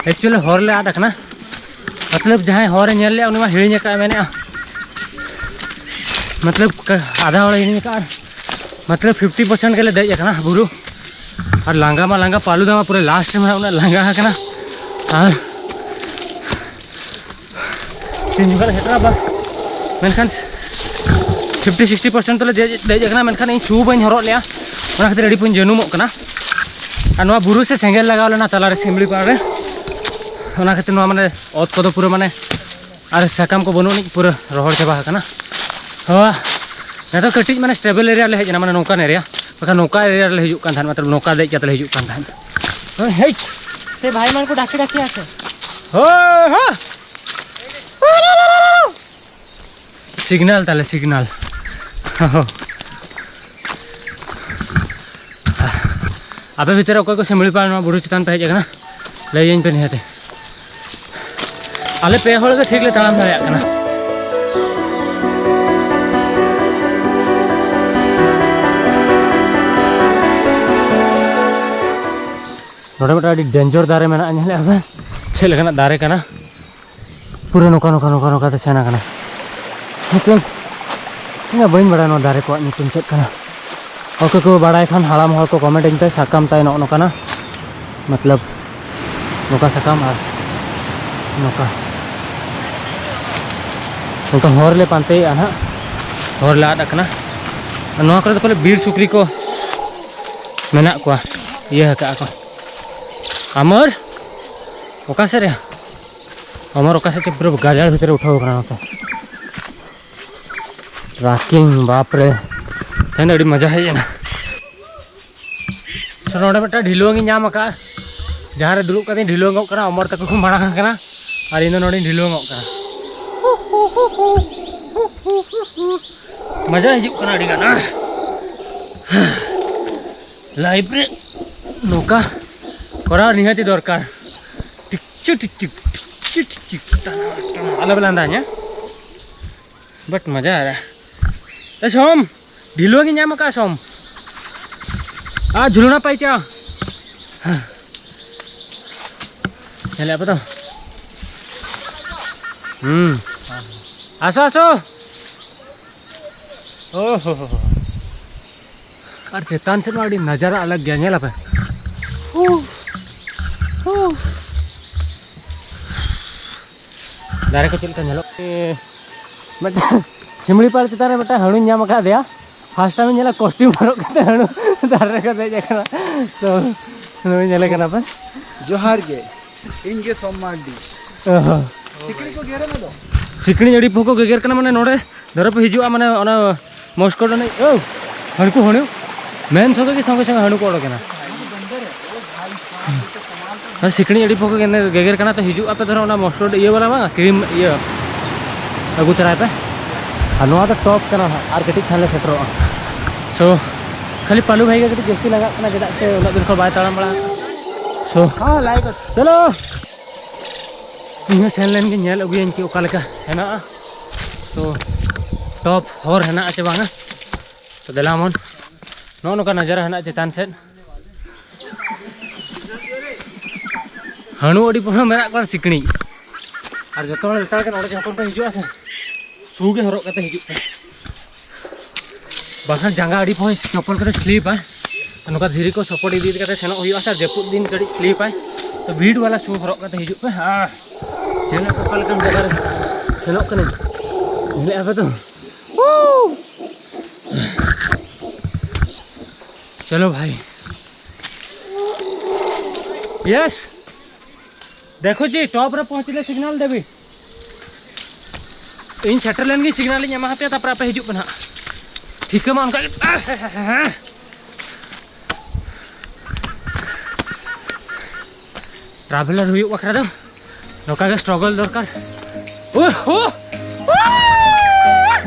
Actually ᱦᱚᱨ ᱞᱮ ᱟᱫ ᱟᱠᱟᱱᱟ᱾ ᱢᱚᱛᱞᱚᱵ ᱡᱟᱦᱟᱸᱭ ᱦᱚᱨᱮ ᱧᱮᱞ ᱞᱮᱜᱼᱟ, ᱩᱱᱤ ᱢᱟ ᱦᱤᱲᱤᱧ ᱟᱠᱟᱫ ᱢᱮᱱᱮᱜᱼᱟ᱾ ᱢᱚᱛᱞᱚᱵ ᱠᱟ-, ᱟᱫᱷᱟ ᱦᱚᱲᱮ ᱦᱤᱲᱤᱧ ᱟᱠᱟᱫᱼᱟ᱾ ᱟᱨ ᱢᱚᱛᱞᱚᱵ ᱯᱷᱤᱯᱴᱤ ᱯᱟᱨᱥᱮᱱᱴ ᱜᱮᱞᱮ ᱫᱮᱡ ᱟᱠᱟᱱᱟ ᱵᱩᱨᱩ᱾ ᱟᱨ ᱞᱟᱸᱜᱟ ᱢᱟ ᱞᱟᱸᱜᱟ, ᱯᱟᱞᱩ ᱫᱟ ᱢᱟ ᱯᱩᱨᱟᱹ ᱞᱟᱥᱴ ᱨᱮ ᱢᱟ ᱩᱱᱟᱹᱜ ᱞᱟᱸᱜᱟ ᱟᱠᱟᱱᱟ᱾ ᱟᱨ ᱛᱤᱱ ᱡᱚᱠᱷᱚᱱ ᱞᱮ ᱥᱮᱴᱮᱨᱟ ᱵᱟᱥ, ᱢᱮᱱᱠᱷᱟᱱ ᱯᱷᱤᱯᱴᱤ ᱥᱤᱠᱥᱴᱤ ᱯᱟᱨᱥᱮᱱᱴ ᱫᱚᱞᱮ ᱫᱮᱡ, ᱫᱮᱡ ᱟᱠᱟᱱᱟ, ᱢᱮᱱᱠᱷᱟᱱ ᱤᱧ ᱥᱩ ᱵᱟᱹᱧ ᱦᱚᱨᱚᱜ ᱞᱮᱜᱼᱟ, ᱚᱱᱟ ᱠᱷᱟᱹᱛᱤᱨ ᱟᱹᱰᱤ ᱯᱩᱧ ᱡᱟᱹᱱᱩᱢᱚᱜ ᱠᱟᱱᱟ᱾ ᱟᱨ ᱱᱚᱣᱟ ᱵᱩᱨᱩ ᱥᱮ ᱥᱮᱸᱜᱮᱞ ᱞᱟᱜᱟᱣ ᱞᱮᱱᱟ ᱛᱟᱞᱟᱨᱮ ᱥᱤᱢᱞᱤ ᱯᱟᱲ ᱨᱮ, ᱚᱱᱟ ᱠᱷᱟᱹᱛᱤᱨ ᱱᱚᱣᱟ ᱢᱟᱱᱮ ᱚᱛ ᱠᱚᱫᱚ ᱯᱩᱨᱟᱹ ᱢᱟᱱᱮ ᱟᱨ ᱥᱟᱠᱟᱢ ᱠᱚ ᱵᱟᱹᱱᱩᱜ ᱟᱹᱱᱤᱡ, ᱯᱩᱨᱟᱹ ᱨᱚᱦᱚᱲ ᱪᱟᱵᱟ ᱟᱠᱟᱱᱟ᱾ ᱦᱚᱸ, ᱱᱤᱛᱚᱜ ᱠᱟᱹᱴᱤᱡ ᱢᱟᱱᱮ stable area ᱞᱮ ᱦᱮᱡ ᱮᱱᱟ, ᱢᱟᱱᱮ ᱱᱚᱝᱠᱟᱱ area᱾ ᱵᱟᱠᱷᱟᱱ ᱱᱚᱝᱠᱟ area ᱨᱮᱞᱮ ᱦᱤᱡᱩᱜ ᱠᱟᱱ ᱛᱟᱦᱮᱸᱫ, ᱢᱚᱛᱞᱚᱵ ᱱᱚᱝᱠᱟ ᱫᱮᱡ ᱠᱟᱛᱮ ᱞᱮ ᱦᱤᱡᱩᱜ ᱠᱟᱱ ᱛᱟᱦᱮᱸᱫ᱾ ᱦᱳᱭ, ᱦᱮᱡ᱾ ᱥᱮ ᱵᱷᱟᱭ ᱢᱟᱱ ᱠᱚ ᱰᱟᱠᱮ ᱰᱟᱠᱮ ᱟᱥᱮ? ᱦᱳᱭ, ᱦᱳᱭ᱾ Signal ᱛᱟᱞᱮ, signal᱾ ᱟᱯᱮ ᱵᱷᱤᱛᱨᱤ ᱨᱮ ᱚᱠᱚᱭ ᱠᱚ ᱥᱤᱢᱲᱤ ᱯᱟᱲ ᱱᱚᱣᱟ ᱵᱩᱨᱩ ᱪᱮᱛᱟᱱ ᱯᱮ ᱦᱮᱡ ᱟᱠᱟᱱᱟ, ᱞᱟᱹᱭᱟᱹᱧ ᱯᱮ ᱱᱤᱦᱟᱹᱛ᱾ ᱟᱞᱮ ᱯᱮ ᱦᱚᱲ ᱜᱮ ᱴᱷᱤᱠ ᱞᱮ ᱛᱟᱲᱟᱢ ᱫᱟᱲᱮᱭᱟᱜ ᱠᱟᱱᱟ᱾ ᱱᱚᱰᱮ ᱢᱤᱫᱴᱟᱝ ᱟᱹᱰᱤ ᱰᱮᱧᱡᱟᱨ ᱫᱟᱨᱮ ᱢᱮᱱᱟᱜᱼᱟ, ᱧᱮᱞᱮᱫᱼᱟ ᱯᱮ ᱪᱮᱫ ᱞᱮᱠᱟᱱᱟᱜ ᱫᱟᱨᱮ ᱠᱟᱱᱟ᱾ ᱯᱩᱨᱟᱹ ᱱᱚᱝᱠᱟ, ᱱᱚᱝᱠᱟ, ᱱᱚᱝᱠᱟ, ᱱᱚᱝᱠᱟ ᱛᱮ ᱥᱮᱱ ᱟᱠᱟᱱᱟ᱾ ᱢᱚᱛᱞᱚᱵ, ᱤᱧ ᱢᱟ ᱵᱟᱹᱧ ᱵᱟᱲᱟᱭᱟ ᱱᱚᱣᱟ ᱫᱟᱨᱮ ᱠᱚᱣᱟᱜ ᱧᱩᱛᱩᱢ ᱪᱮᱫ ᱠᱟᱱᱟ᱾ ᱚᱠᱚᱭ ᱠᱚ ᱵᱟᱲᱟᱭ ᱠᱷᱟᱱ ᱦᱟᱲᱟᱢ ᱦᱚᱲ ᱠᱚ ᱠᱚᱢᱮᱱᱴ ᱟᱹᱧ ᱯᱮ, ᱥᱟᱠᱟᱢ ᱛᱟᱭ ᱱᱚᱜᱼᱚ ᱱᱚᱝᱠᱟᱱᱟ, ᱢᱚᱛᱞᱚᱵ, ᱱᱚᱝᱠᱟ ᱥᱟᱠᱟᱢ ᱟᱨ ᱱᱚᱝᱠᱟ, ᱱᱚᱝᱠᱟ ᱦᱚᱨ ᱞᱮ ᱯᱟᱱᱛᱮᱭᱮᱫᱼᱟ ᱱᱟᱦᱟᱜ, ᱦᱚᱨ ᱞᱮ ᱟᱫ ᱟᱠᱟᱱᱟ᱾ ᱟᱨ ᱱᱚᱣᱟ ᱠᱚᱨᱮ ᱫᱚ ᱯᱟᱞᱮ ᱵᱤᱨ ᱥᱩᱠᱨᱤ ᱠᱚ ᱢᱮᱱᱟᱜ ᱠᱚᱣᱟ, ᱤᱭᱟᱹ ᱟᱠᱟᱫᱼᱟ ᱠᱚ᱾ ᱟᱢᱚᱨ, ᱚᱠᱟ ᱥᱮᱫ ᱨᱮ? ᱟᱢᱚᱨ ᱚᱠᱟ ᱥᱮᱫ ᱪᱚ ᱯᱩᱨᱟᱹ ᱜᱟᱡᱟᱲ ᱵᱷᱤᱛᱨᱤ ᱨᱮ ᱩᱴᱷᱟᱹᱣ ᱟᱠᱟᱱᱟ ᱱᱚᱛᱮ᱾ ᱴᱨᱟᱠᱤᱝ, ᱵᱟᱯ ᱨᱮ, ᱛᱮᱦᱮᱧ ᱫᱚ ᱟᱹᱰᱤ ᱢᱚᱡᱟ ᱦᱮᱡ ᱮᱱᱟ᱾ ᱛᱚ, ᱱᱚᱰᱮ ᱢᱤᱫᱴᱟᱝ ᱰᱷᱤᱞᱣᱟᱹᱝ ᱤᱧ ᱧᱟᱢ ᱟᱠᱟᱫᱼᱟ, ᱡᱟᱦᱟᱸ ᱨᱮ ᱫᱩᱲᱩᱵ ᱠᱟᱛᱮᱧ ᱰᱷᱤᱞᱣᱟᱹᱝ ᱚᱜ ᱠᱟᱱᱟ᱾ ᱚᱢᱚᱨ ᱛᱟᱠᱚ ᱠᱚ ᱢᱟᱲᱟᱝ ᱟᱠᱟᱱᱟ ᱟᱨ ᱤᱧ ᱫᱚ ᱱᱚᱰᱮᱧ ᱰᱷᱤᱞᱣᱟᱹᱝ ᱚᱜ ᱠᱟᱱᱟ᱾ ᱢᱚᱡᱟ ᱦᱤᱡᱩᱜ ᱠᱟᱱᱟ ᱟᱹᱰᱤ ᱜᱟᱱ᱾ ᱞᱟᱭᱤᱯᱷ ᱨᱮ ᱱᱚᱝᱠᱟ ᱠᱚᱨᱟᱣ ᱱᱤᱦᱟᱹᱛᱤ ᱫᱚᱨᱠᱟᱨ᱾ ᱴᱤᱠᱪᱩ ᱴᱤᱠᱪᱩ, ᱴᱤᱠᱪᱩ ᱴᱤᱠᱪᱩ, ᱴᱟᱱᱟ, ᱴᱟᱱᱟ᱾ ᱟᱞᱚ ᱵᱮᱱ ᱞᱟᱸᱫᱟᱧᱟ᱾ ᱵᱟᱴ ᱢᱚᱡᱟ ᱟᱨ, ᱮ ᱥᱚᱢ, ᱰᱷᱤᱞᱣᱟᱹᱝ ᱤᱧ ᱧᱟᱢ ᱟᱠᱟᱫᱼᱟ ᱥᱚᱢ᱾ ᱟᱨ ᱡᱷᱩᱞᱱᱟ ᱯᱟᱭᱪᱟ᱾ ᱧᱮᱞᱮᱫ ᱟᱯᱮ ᱛᱚ? ᱦᱩᱸ᱾ ᱟᱥᱚ, ᱟᱥᱚ᱾ ᱳ ᱦᱳ ᱦᱳ ᱦᱳ᱾ ᱟᱨ ᱪᱮᱛᱟᱱ ᱥᱮᱫ ᱢᱟ ᱟᱹᱰᱤ ᱱᱟᱡᱟᱨᱟ ᱟᱞᱟᱜᱽ ᱜᱮᱭᱟ, ᱧᱮᱞ ᱟᱯᱮ᱾ ᱦᱩ, ᱦᱩ᱾ ᱫᱟᱨᱮ ᱠᱚ ᱪᱮᱫ ᱞᱮᱠᱟ ᱧᱮᱞᱚᱜ? ᱮ, ᱢᱤᱫᱴᱟᱝ ᱥᱤᱢᱲᱤ ᱯᱟᱲ ᱪᱮᱛᱟᱱ ᱨᱮ ᱢᱤᱫᱴᱟᱝ ᱦᱟᱹᱬᱩᱧ ᱧᱟᱢ ᱟᱠᱟᱫᱮᱭᱟ᱾ ᱯᱷᱟᱥᱴ ᱴᱟᱭᱤᱢ ᱤᱧ ᱧᱮᱞᱟ ᱠᱚᱥᱴᱤᱭᱩᱢ ᱦᱚᱨᱚᱜ ᱠᱟᱛᱮ ᱦᱟᱹᱬᱩ ᱫᱟᱨᱮ ᱨᱮᱠᱚ ᱫᱮᱡ ᱟᱠᱟᱱᱟ᱾ ᱛᱚ, ᱱᱩᱭ ᱧᱮᱞᱮ ᱠᱟᱱᱟ ᱯᱮ? ᱡᱚᱦᱟᱨ ᱜᱮ, ᱤᱧ ᱜᱮ ᱥᱳᱢ ᱢᱟᱨᱰᱤ᱾ ᱚ ᱦᱚᱸ᱾ ᱥᱤᱠᱲᱤᱡ ᱠᱚ ᱜᱮᱨᱮᱫ ᱢᱮ ᱫᱚ᱾ ᱥᱤᱠᱲᱤᱡ ᱟᱹᱰᱤ ᱯᱷᱚᱠᱚ ᱜᱮᱜᱮᱨ ᱠᱟᱱᱟ, ᱢᱟᱱᱮ ᱱᱚᱰᱮ ᱫᱷᱚᱨᱮ ᱯᱮ ᱦᱤᱡᱩᱜᱼᱟ, ᱢᱟᱱᱮ ᱚᱱᱟ ᱢᱚᱥᱠᱚᱴ ᱮᱱᱮᱡ, ᱳ, ᱦᱟᱹᱬᱠᱩ ᱦᱟᱹᱬᱩ, ᱢᱮᱱ ᱥᱚᱸᱜᱮ ᱜᱮ ᱥᱚᱸᱜᱮ ᱥᱚᱸᱜᱮ ᱦᱟᱹᱬᱩ ᱠᱚ ᱚᱰᱚᱠᱮᱱᱟ᱾ ᱦᱮᱸ, ᱥᱤᱠᱲᱤᱡ ᱟᱹᱰᱤ ᱯᱷᱚᱠᱚ ᱜᱮ-, ᱜᱮᱜᱮᱨ ᱠᱟᱱᱟ, ᱛᱚ ᱦᱤᱡᱩᱜ ᱟᱯᱮ ᱫᱷᱚᱨᱚ ᱚᱱᱟ ᱢᱚᱥᱠᱚᱴ ᱤᱭᱟᱹ ᱵᱟᱞᱟ ᱵᱟᱝ, ᱠᱨᱤᱢ ᱤᱭᱟᱹ ᱟᱹᱜᱩ ᱛᱚᱨᱟᱭ ᱯᱮ᱾ ᱟᱨ ᱱᱚᱣᱟ ᱫᱚ ᱴᱚᱯ ᱠᱟᱱᱟ ᱦᱟᱸᱜ, ᱟᱨ ᱠᱟᱹᱴᱤᱡ ᱠᱷᱟᱱ ᱞᱮ ᱥᱮᱴᱮᱨᱚᱜᱼᱟ᱾ ᱥᱳ ᱠᱷᱟᱹᱞᱤ ᱯᱟᱞᱩ ᱵᱷᱟᱭ ᱜᱮ ᱠᱟᱹᱴᱤᱡ ᱡᱟᱹᱥᱛᱤ ᱞᱟᱸᱜᱟᱜ ᱠᱟᱱᱟ, ᱪᱮᱫᱟᱜ ᱥᱮ ᱩᱱᱟᱹᱜ ᱫᱤᱱ ᱠᱷᱚᱱ ᱵᱟᱭ ᱛᱟᱲᱟᱢ ᱵᱟᱲᱟ ᱟᱠᱟᱫᱟ᱾ ᱥᱳ ᱦᱮᱸ, ᱞᱟᱭᱤᱠ ᱟᱪᱪᱷᱟ᱾ ᱪᱚᱞᱚ, ᱤᱧ ᱦᱚᱸ ᱥᱮᱱ ᱞᱮᱱ ᱜᱮ, ᱧᱮᱞ ᱟᱹᱜᱩᱭᱟᱹᱧ ᱠᱤ ᱚᱠᱟ ᱞᱮᱠᱟ ᱦᱮᱱᱟᱜᱼᱟ᱾ ᱛᱚ ᱴᱚᱯ ᱦᱚᱨ ᱦᱮᱱᱟᱜᱼᱟ ᱪᱮ ᱵᱟᱝᱟ? ᱛᱚ ᱫᱮᱞᱟ ᱢᱚᱱ, ᱱᱚᱜᱼᱚ ᱱᱚᱝᱠᱟ ᱱᱟᱡᱟᱨᱟ ᱦᱮᱱᱟᱜᱼᱟ ᱪᱮᱛᱟᱱ ᱥᱮᱫ᱾ ᱦᱟᱹᱬᱩ ᱟᱹᱰᱤ ᱯᱚᱦᱟ ᱢᱮᱱᱟᱜ ᱠᱚᱣᱟ ᱥᱤᱠᱲᱤᱡ᱾ ᱟᱨ ᱡᱚᱛᱚ ᱦᱚᱲ ᱞᱮᱛᱟᱲ ᱜᱮ ᱱᱚᱰᱮ ᱡᱚᱠᱷᱚᱱ ᱠᱚ ᱦᱤᱡᱩᱜᱼᱟ ᱥᱮ, ᱥᱩ ᱜᱮ ᱦᱚᱨᱚᱜ ᱠᱟᱛᱮ ᱦᱤᱡᱩᱜ ᱯᱮ, ᱵᱟᱝᱠᱷᱟᱱ ᱡᱟᱸᱜᱟ ᱟᱹᱰᱤ ᱯᱚᱦᱟ ᱪᱚᱯᱚᱞ ᱠᱚᱛᱮ ᱥᱞᱤᱯᱟ᱾ ᱱᱚᱝᱠᱟ ᱫᱷᱤᱨᱤ ᱠᱚ ᱥᱚᱯᱚᱴ ᱤᱫᱤ ᱠᱟᱛᱮ ᱥᱮᱱᱚᱜ ᱦᱩᱭᱩᱜᱼᱟ ᱥᱮ, ᱡᱟᱹᱯᱩᱫ ᱫᱤᱱ ᱠᱟᱹᱴᱤᱡ ᱥᱞᱤᱯᱟᱭ᱾ ᱛᱚ ᱵᱷᱤᱲ ᱵᱟᱞᱟ ᱥᱩ ᱦᱚᱨᱚᱜ ᱠᱟᱛᱮ ᱦᱤᱡᱩᱜ ᱯᱮ᱾ ᱟᱨ ᱧᱮᱞ ᱢᱮ ᱚᱠᱟ ᱞᱮᱠᱟᱱ ᱡᱟᱭᱜᱟ ᱨᱮ ᱥᱮᱱᱚᱜ ᱠᱟᱹᱱᱟᱹᱧ, ᱧᱮᱞᱮᱫᱼᱟ ᱯᱮ ᱛᱚ᱾ ᱪᱚᱞᱚ ᱵᱷᱟᱭ, ᱭᱮᱥ᱾ ᱫᱮᱠᱷᱳ ᱡᱤ, ᱴᱚᱯ ᱨᱮ ᱯᱚᱦᱚᱸᱪ ᱞᱮ ᱥᱤᱜᱽᱱᱟᱞ ᱫᱮᱵᱤ᱾ ᱤᱧ ᱥᱮᱴᱮᱨ ᱞᱮᱱ ᱜᱤᱧ, ᱥᱤᱜᱽᱱᱟᱞ ᱤᱧ ᱮᱢᱟ ᱦᱟᱯᱮᱭᱟ, ᱛᱟᱨᱯᱚᱨᱮ ᱟᱯᱮ ᱦᱤᱡᱩᱜ ᱯᱮ ᱱᱟᱦᱟᱜ᱾ ᱴᱷᱤᱠᱟᱹ ᱢᱟ ᱚᱱᱠᱟ ᱜᱮ᱾ ᱴᱨᱟᱵᱷᱮᱞᱟᱨ ᱦᱩᱭᱩᱜ ᱵᱟᱠᱷᱨᱟ ᱫᱚ ᱱᱚᱝᱠᱟ ᱜᱮ ᱥᱴᱨᱚᱜᱚᱞ ᱫᱚᱨᱠᱟᱨ᱾ ᱳᱦ, ᱳᱦ, ᱳᱦ!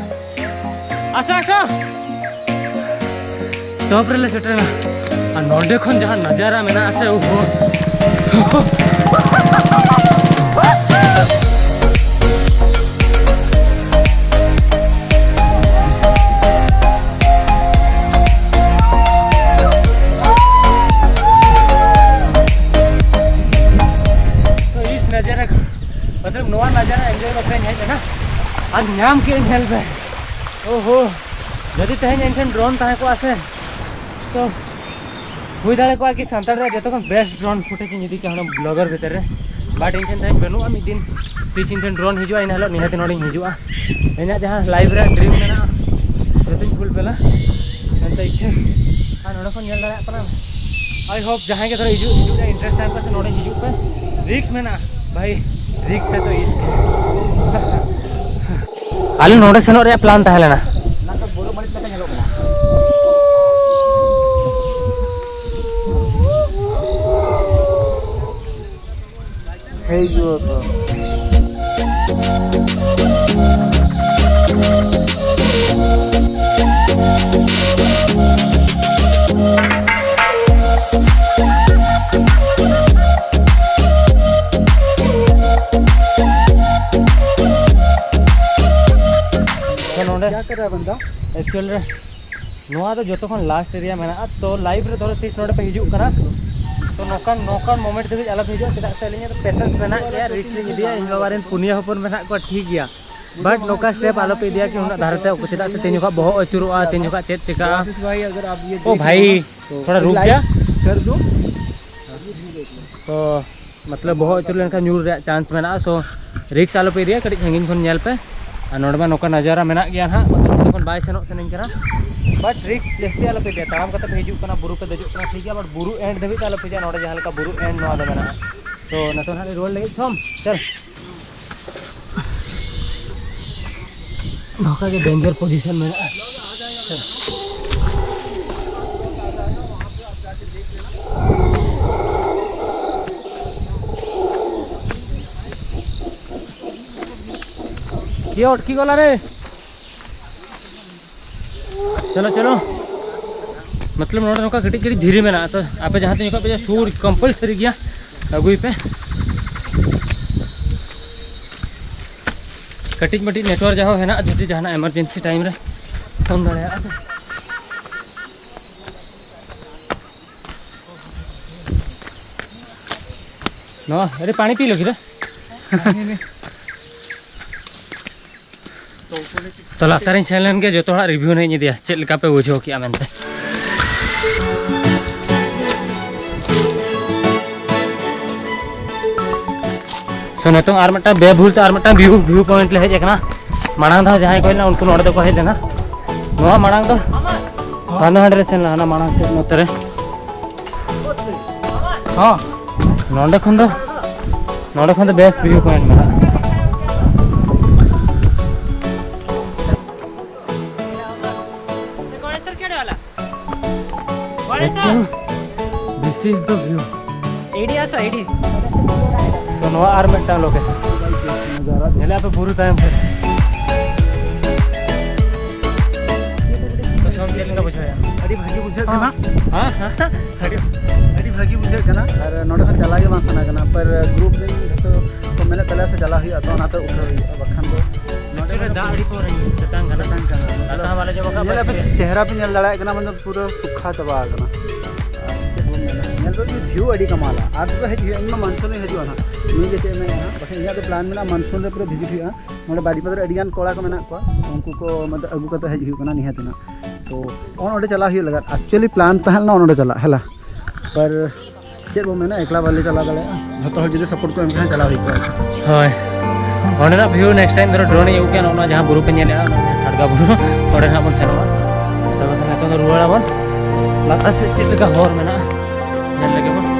ᱟᱪᱪᱷᱟ, ᱟᱪᱪᱷᱟ᱾ ᱴᱚᱯ ᱨᱮᱞᱮ ᱥᱮᱴᱮᱨᱮᱱᱟ᱾ ᱟᱨ ᱱᱚᱸᱰᱮ ᱠᱷᱚᱱ ᱡᱟᱦᱟᱸ ᱱᱟᱡᱟᱨᱟ ᱢᱮᱱᱟᱜᱼᱟ ᱥᱮ, ᱳᱦᱳ᱾ ᱛᱚ ᱤᱥ ᱱᱟᱡᱟᱨᱟ ᱠᱚ, ᱢᱚᱛᱞᱚᱵ ᱱᱚᱣᱟ ᱱᱟᱡᱟᱨᱟ ᱮᱱᱡᱚᱭ ᱵᱟᱠᱷᱨᱟᱧ ᱦᱮᱡ ᱮᱱᱟ᱾ ᱟᱨ ᱧᱟᱢ ᱠᱮᱫᱟᱹᱧ, ᱧᱮᱞ ᱯᱮ᱾ ᱳᱦᱳ, ᱡᱩᱫᱤ ᱛᱮᱦᱮᱧ ᱤᱧ ᱴᱷᱮᱱ ᱰᱨᱳᱱ ᱛᱟᱦᱮᱸ ᱠᱚᱜᱼᱟ ᱥᱮ, ᱛᱚ ᱦᱩᱭ ᱫᱟᱲᱮ ᱠᱚᱜᱼᱟ ᱠᱤ ᱥᱟᱱᱛᱟᱲ ᱨᱮᱭᱟᱜ ᱡᱚᱛᱚ ᱠᱷᱚᱱ ᱵᱮᱥᱴ ᱰᱨᱳᱱ ᱯᱷᱩᱴᱮᱡᱽ ᱤᱧ ᱤᱫᱤ ᱠᱮᱭᱟ ᱦᱩᱱᱟᱹᱝ ᱵᱞᱚᱜᱟᱨ ᱵᱷᱤᱛᱤᱨ ᱨᱮ᱾ ᱵᱟᱴ ᱤᱧ ᱴᱷᱮᱱ ᱛᱮᱦᱮᱧ ᱵᱟᱹᱱᱩᱜᱼᱟ᱾ ᱢᱤᱫ ᱫᱤᱱ ᱛᱤᱥ ᱤᱧ ᱴᱷᱮᱱ ᱰᱨᱳᱱ ᱦᱤᱡᱩᱜᱼᱟ, ᱤᱱᱟᱹ ᱦᱤᱞᱳᱜ ᱱᱤᱦᱟᱹᱛ ᱱᱚᱰᱮᱧ ᱦᱤᱡᱩᱜᱼᱟ᱾ ᱤᱧᱟᱹᱜ ᱡᱟᱦᱟᱸ ᱞᱟᱭᱤᱯᱷ ᱨᱮᱭᱟᱜ ᱰᱨᱤᱢ ᱢᱮᱱᱟᱜᱼᱟ, ᱡᱚᱛᱚᱧ ᱯᱷᱩᱞᱯᱷᱤᱞᱟ ᱢᱮᱱᱛᱮ ᱤᱪᱪᱷᱟᱹ᱾ ᱟᱨ ᱱᱚᱰᱮ ᱠᱷᱚᱱ ᱧᱮᱞ ᱫᱟᱲᱮᱭᱟᱜ ᱠᱟᱱᱟ, ᱟᱭ ᱦᱳᱯ ᱡᱟᱦᱟᱸᱭ ᱜᱮ ᱫᱷᱚᱨᱚ ᱦᱤᱡᱩᱜ, ᱦᱤᱡᱩᱜ ᱨᱮᱭᱟᱜ ᱤᱱᱴᱟᱨᱮᱥᱴ ᱛᱟᱦᱮᱱ ᱠᱷᱟᱱ ᱱᱚᱰᱮ ᱦᱤᱡᱩᱜ ᱯᱮ, ᱨᱤᱠᱥ ᱢᱮᱱᱟᱜᱼᱟ ᱵᱷᱟᱭ, ᱨᱤᱠᱥ ᱥᱮ ᱛᱚ ᱤᱥᱠ᱾ ᱟᱞᱮ ᱱᱚᱰᱮ ᱥᱮᱱᱚᱜ ᱨᱮᱭᱟᱜ ᱯᱞᱟᱱ ᱛᱟᱦᱮᱸ ᱞᱮᱱᱟ᱾ ᱦᱤᱡᱩᱜ ᱟᱠᱚ᱾ ᱮᱠᱪᱩᱭᱮᱞ ᱨᱮ ᱱᱚᱣᱟ ᱫᱚ ᱡᱚᱛᱚ ᱠᱷᱚᱱ ᱞᱟᱥᱴ ᱮᱨᱤᱭᱟ ᱢᱮᱱᱟᱜᱼᱟ᱾ ᱛᱚ ᱞᱟᱭᱤᱯᱷ ᱨᱮ ᱫᱷᱚᱨᱚ ᱛᱤᱥ ᱱᱚᱰᱮ ᱯᱮ ᱦᱤᱡᱩᱜ ᱠᱟᱱᱟ, ᱛᱚ ᱱᱚᱝᱠᱟᱱ ᱱᱚᱝᱠᱟᱱ ᱢᱳᱢᱮᱱᱴ ᱫᱷᱟᱹᱵᱤᱡ ᱟᱞᱚ ᱯᱮ ᱦᱤᱡᱩᱜᱼᱟ᱾ ᱪᱮᱫᱟᱜ ᱥᱮ ᱟᱹᱞᱤᱧᱟᱜ ᱫᱚ ᱯᱮᱥᱮᱱᱥ ᱢᱮᱱᱟᱜ ᱜᱮᱭᱟ, ᱨᱤᱥᱠ ᱞᱤᱧ ᱤᱫᱤᱭᱟ᱾ ᱤᱧ ᱵᱟᱵᱟ ᱨᱮᱱ ᱯᱩᱱᱭᱟᱹ ᱦᱚᱯᱚᱱ ᱢᱮᱱᱟᱜ ᱠᱚᱣᱟ, ᱴᱷᱤᱠ ᱜᱮᱭᱟ, ᱵᱟᱴ ᱱᱚᱝᱠᱟ ᱥᱴᱮᱯ ᱟᱞᱚ ᱯᱮ ᱤᱫᱤᱭᱟ ᱠᱤ ᱩᱱᱟᱹᱜ ᱫᱷᱟᱨᱮ ᱛᱮ᱾ ᱪᱮᱫᱟᱜ ᱥᱮ ᱛᱮᱦᱮᱧ ᱡᱚᱠᱷᱚᱱ ᱵᱚᱦᱚᱜ ᱟᱹᱪᱩᱨᱚᱜᱼᱟ, ᱛᱮᱦᱮᱧ ᱡᱚᱠᱷᱚᱱ ᱪᱮᱫ ᱪᱤᱠᱟᱹᱜᱼᱟ᱾ ᱳ ᱵᱷᱟᱭ, ᱛᱷᱚᱲᱟ ᱨᱩᱠ ᱡᱟ᱾ ᱛᱚ ᱢᱚᱛᱞᱚᱵ ᱵᱚᱦᱚᱜ ᱟᱹᱪᱩᱨ ᱞᱮᱱᱠᱷᱟᱱ ᱧᱩᱨ ᱨᱮᱭᱟᱜ ᱪᱟᱱᱥ ᱢᱮᱱᱟᱜᱼᱟ᱾ ᱥᱳ ᱨᱤᱠᱥ ᱟᱞᱚ ᱯᱮ ᱤᱫᱤᱭᱟ, ᱠᱟᱹᱴᱤᱡ ᱥᱟᱺᱜᱤᱧ ᱠᱷᱚᱱ ᱧᱮᱞ ᱯᱮ᱾ ᱟᱨ ᱱᱚᱰᱮ ᱢᱟ ᱱᱚᱝᱠᱟ ᱱᱟᱡᱟᱨᱟ ᱢᱮᱱᱟᱜ ᱜᱮᱭᱟ ᱱᱟᱦᱟᱜ, ᱢᱚᱛᱞᱚᱵ ᱱᱚᱰᱮ ᱠᱷᱚᱱ ᱵᱟᱭ ᱥᱮᱱᱚᱜ ᱥᱟᱱᱟᱧ ᱠᱟᱱᱟ᱾ ᱵᱟᱴ ᱨᱤᱠᱥ ᱡᱟᱹᱥᱛᱤ ᱟᱞᱚ ᱯᱮ ᱤᱫᱤᱭᱟ, ᱛᱟᱲᱟᱢ ᱠᱟᱛᱮ ᱯᱮ ᱦᱤᱡᱩᱜ ᱠᱟᱱᱟ, ᱵᱩᱨᱩ ᱯᱮ ᱫᱮᱡᱚᱜ ᱠᱟᱱᱟ, ᱴᱷᱤᱠ ᱜᱮᱭᱟ, ᱵᱟᱴ ᱵᱩᱨᱩ ᱮᱱᱰ ᱫᱷᱟᱹᱵᱤᱡ ᱫᱚ ᱟᱞᱚ ᱯᱮ ᱦᱤᱡᱩᱜᱼᱟ᱾ ᱱᱚᱰᱮ ᱡᱟᱦᱟᱸ ᱞᱮᱠᱟ ᱵᱩᱨᱩ ᱮᱱᱰ ᱱᱚᱣᱟ ᱫᱚ ᱢᱮᱱᱟᱜᱼᱟ᱾ ᱛᱚ ᱱᱤᱛᱚᱜ ᱱᱟᱦᱟᱜ ᱞᱤᱧ ᱨᱩᱣᱟᱹᱲ ᱞᱟᱹᱜᱤᱫ᱾ ᱛᱷᱚᱢ ᱪᱚᱞ᱾ ᱱᱚᱝᱠᱟ ᱜᱮ ᱰᱮᱧᱡᱟᱨ ᱯᱚᱡᱤᱥᱚᱱ ᱢᱮᱱᱟᱜᱼᱟ᱾ ये अटकी गला रे। चलो चलो। मतलब ᱱᱚᱰᱮ ᱱᱚᱝᱠᱟ ᱠᱟᱹᱴᱤᱡ ᱠᱟᱹᱴᱤᱡ ᱫᱷᱤᱨᱤ ᱢᱮᱱᱟᱜᱼᱟ, ᱛᱚ ᱟᱯᱮ ᱡᱟᱦᱟᱸ ᱛᱤᱱ ᱡᱚᱠᱷᱚᱱ ᱯᱮ ᱥᱩᱨ ᱠᱚᱢᱯᱟᱞᱥᱟᱨᱤ ᱜᱮᱭᱟ, ᱟᱹᱜᱩᱭ ᱯᱮ᱾ ᱠᱟᱹᱴᱤᱡ ᱢᱟᱹᱴᱤᱡ ᱱᱮᱴᱣᱟᱨᱠ ᱡᱟᱦᱟᱸ ᱦᱮᱱᱟᱜᱼᱟ, ᱡᱩᱫᱤ ᱡᱟᱦᱟᱱᱟᱜ ᱮᱢᱟᱨᱡᱮᱱᱥᱤ ᱴᱟᱭᱤᱢ ᱨᱮ ᱯᱷᱳᱱ ᱫᱟᱲᱮᱭᱟᱜᱼᱟ ᱯᱮ᱾ ᱱᱚᱣᱟ ᱟᱹᱰᱤ ᱯᱟᱱᱤ ᱯᱤ ᱞᱟᱹᱜᱤᱫ ᱨᱮ᱾ ᱛᱚ ᱞᱟᱛᱟᱨᱤᱧ ᱥᱮᱱ ᱞᱮᱱ ᱜᱮ, ᱡᱚᱛᱚ ᱦᱚᱲᱟᱜ ᱨᱤᱵᱷᱤᱭᱩ ᱱᱟᱜ ᱤᱧ ᱤᱫᱤᱭᱟ, ᱪᱮᱫ ᱞᱮᱠᱟ ᱯᱮ ᱵᱩᱡᱷᱟᱹᱣ ᱠᱮᱜᱼᱟ ᱢᱮᱱᱛᱮ᱾ ᱛᱚ ᱱᱤᱛᱚᱝ ᱟᱨ ᱢᱤᱫᱴᱟᱝ ᱵᱮᱵᱷᱩᱞ ᱛᱮ ᱟᱨ ᱢᱤᱫᱴᱟᱝ ᱵᱷᱤᱭᱩ, ᱵᱷᱤᱭᱩ ᱯᱚᱭᱮᱱᱴ ᱞᱮ ᱦᱮᱡ ᱟᱠᱟᱱᱟ᱾ ᱢᱟᱲᱟᱝ ᱫᱷᱟᱣ ᱡᱟᱦᱟᱸᱭ ᱠᱚ ᱦᱮᱡ ᱞᱮᱱᱟ, ᱩᱱᱠᱩ ᱱᱚᱰᱮ ᱫᱚᱠᱚ ᱦᱮᱡ ᱞᱮᱱᱟ᱾ ᱱᱚᱣᱟ ᱢᱟᱲᱟᱝ ᱫᱚ ᱦᱟᱱᱟ ᱦᱟᱸᱰᱮ ᱞᱮ ᱥᱮᱱ ᱞᱮᱱᱟ, ᱦᱟᱱᱟ ᱢᱟᱲᱟᱝ ᱥᱮᱫ ᱱᱚᱛᱮ ᱨᱮ᱾ ᱦᱚᱸ, ᱱᱚᱰᱮ ᱠᱷᱚᱱ ᱫᱚ, ᱱᱚᱰᱮ ᱠᱷᱚᱱ ᱫᱚ ᱵᱮᱥ ᱵᱷᱤᱭᱩ ᱯᱚᱭᱮᱱᱴ ᱢᱮᱱᱟᱜᱼᱟ᱾ This is the view. ᱥᱳ ᱱᱚᱣᱟ ᱟᱨ ᱢᱤᱫᱴᱟᱝ ᱞᱳᱠᱮᱥᱚᱱ᱾ ᱧᱮᱞᱮ ᱟᱯᱮ ᱵᱩᱨᱩ ᱛᱟᱭᱚᱢ ᱥᱮᱫ᱾ ᱛᱚ ᱥᱚᱢ ᱪᱮᱫ ᱞᱮᱠᱟ ᱵᱩᱡᱷᱟᱹᱣᱮᱜᱼᱟ? ᱟᱹᱰᱤ ᱵᱷᱟᱹᱜᱤ ᱵᱩᱡᱷᱟᱹᱜ ᱠᱟᱱᱟ᱾ ᱦᱮᱸ? ᱟᱹᱰᱤ, ᱟᱹᱰᱤ ᱵᱷᱟᱹᱜᱤ ᱵᱩᱡᱷᱟᱹᱜ ᱠᱟᱱᱟ᱾ ᱟᱨ ᱱᱚᱰᱮ ᱠᱷᱚᱱ ᱪᱟᱞᱟᱣ ᱜᱮ ᱵᱟᱝ ᱥᱟᱱᱟ ᱠᱟᱱᱟ, ᱯᱟᱨ ᱜᱨᱩᱯ ᱨᱮᱱ ᱡᱷᱚᱛᱚ ᱠᱚ ᱢᱮᱱᱮᱫ ᱛᱟᱞᱮᱭᱟ ᱥᱮ ᱪᱟᱞᱟᱣ ᱦᱩᱭᱩᱜᱼᱟ, ᱛᱚ ᱚᱱᱟᱛᱮ ᱩᱴᱷᱟᱹᱣ ᱦᱩᱭᱩᱜᱼᱟ, ᱵᱟᱠᱷᱟᱱ ᱫᱚ ᱫᱟᱜ ᱟᱹᱰᱤ ᱯᱚᱨ ᱛᱮᱛᱟᱝ ᱠᱟᱱᱟ᱾ ᱫᱟᱠᱟ ᱦᱚᱸ ᱵᱟᱞᱮ ᱡᱚᱢ ᱟᱠᱟᱫ᱾ ᱧᱮᱞ ᱟᱯᱮ, ᱪᱮᱦᱨᱟ ᱯᱮ ᱧᱮᱞ ᱫᱟᱲᱮᱭᱟᱜ ᱠᱟᱱᱟ, ᱢᱟᱱᱮ ᱯᱩᱨᱟᱹ ᱥᱩᱠᱷᱟ ᱪᱟᱵᱟ ᱟᱠᱟᱱᱟ᱾ ᱟᱨ ᱪᱮᱫ ᱵᱚᱱ ᱢᱮᱱᱟ, ᱧᱮᱞ ᱯᱮ, view ᱟᱹᱰᱤ ᱠᱟᱢᱟᱞᱟ᱾ ᱟᱨ ᱯᱩᱨᱟᱹ ᱦᱤᱡᱩᱜ ᱦᱩᱭᱩᱜᱼᱟ, ᱤᱧ ᱢᱟ ᱢᱟᱱᱥᱩᱱ ᱨᱮ ᱦᱤᱡᱩᱜᱼᱟ ᱱᱟᱦᱟᱜ᱾ ᱱᱩᱭ ᱜᱮ ᱪᱮᱫ ᱮ ᱢᱮᱱᱮᱫᱼᱟ ᱱᱟᱦᱟᱜ, ᱵᱟᱠᱷᱟᱱ ᱤᱧᱟᱹᱜ ᱫᱚ plan ᱢᱮᱱᱟᱜᱼᱟ ᱢᱟᱱᱥᱩᱱ ᱨᱮ ᱯᱩᱨᱟᱹ visit ᱦᱩᱭᱩᱜᱼᱟ᱾ ᱱᱚᱰᱮ ᱵᱟᱨᱤᱯᱟᱫᱟ ᱨᱮ ᱟᱹᱰᱤ ᱜᱟᱱ ᱠᱚᱲᱟ ᱠᱚ ᱢᱮᱱᱟᱜ ᱠᱚᱣᱟ, ᱩᱱᱠᱩ ᱠᱚ ᱢᱚᱛᱞᱚᱵ ᱟᱹᱜᱩ ᱠᱟᱛᱮ ᱦᱮᱡ ᱦᱩᱭᱩᱜ ᱠᱟᱱᱟ ᱱᱤᱦᱟᱹᱛ ᱱᱟᱦᱟᱜ᱾ ᱛᱚ ᱚᱱ ᱚᱸᱰᱮ ᱪᱟᱞᱟᱜ ᱦᱩᱭᱩᱜ ᱞᱟᱹᱜᱤᱫ, actually plan ᱛᱟᱦᱮᱸ ᱞᱮᱱᱟ ᱚᱱ ᱚᱸᱰᱮ ᱪᱟᱞᱟᱜ, ᱦᱮᱞᱟ, ᱯᱟᱨ ᱪᱮᱫ ᱵᱚ ᱢᱮᱱᱟ, ᱮᱠᱞᱟ ᱵᱟᱞᱮ ᱪᱟᱞᱟᱣ ᱫᱟᱲᱮᱭᱟᱜᱼᱟ᱾ ᱡᱷᱚᱛᱚ ᱦᱚᱲ ᱡᱩᱫᱤ support ᱠᱚ ᱮᱢ ᱠᱷᱟᱱ ᱪᱟᱞᱟᱣ ᱦᱩᱭ ᱠᱚᱜᱼᱟ᱾ ᱦᱳᱭ, ᱚᱸᱰᱮᱱᱟᱜ view next time ᱫᱷᱚᱨᱚ drone ᱤᱧ ᱟᱹᱜᱩ ᱠᱮᱭᱟ, ᱚᱱᱟ ᱡᱟᱦᱟᱸ ᱵᱩᱨᱩ ᱯᱮ ᱧᱮᱞᱮᱜᱼᱟ, ᱚᱱᱟ ᱴᱷᱟᱰᱜᱟ ᱵᱩᱨᱩ, ᱚᱸᱰᱮ ᱱᱟᱜ ᱵᱚᱱ ᱥᱮᱱᱚᱜᱼᱟ᱾ ᱛᱚᱵᱮ ᱠᱷᱟᱱ ᱱᱤᱛᱚᱝ ᱫᱚ ᱨᱩᱣᱟᱹᱲ ᱟᱵᱚᱱ, ᱞᱟᱛᱟᱨ ᱥᱮᱫ ᱪᱮᱫ ᱞᱮᱠᱟ ᱦᱚᱨ ᱢᱮᱱᱟᱜᱼᱟ ᱧᱮᱞ ᱞᱮᱜᱮ ᱵᱚᱱ᱾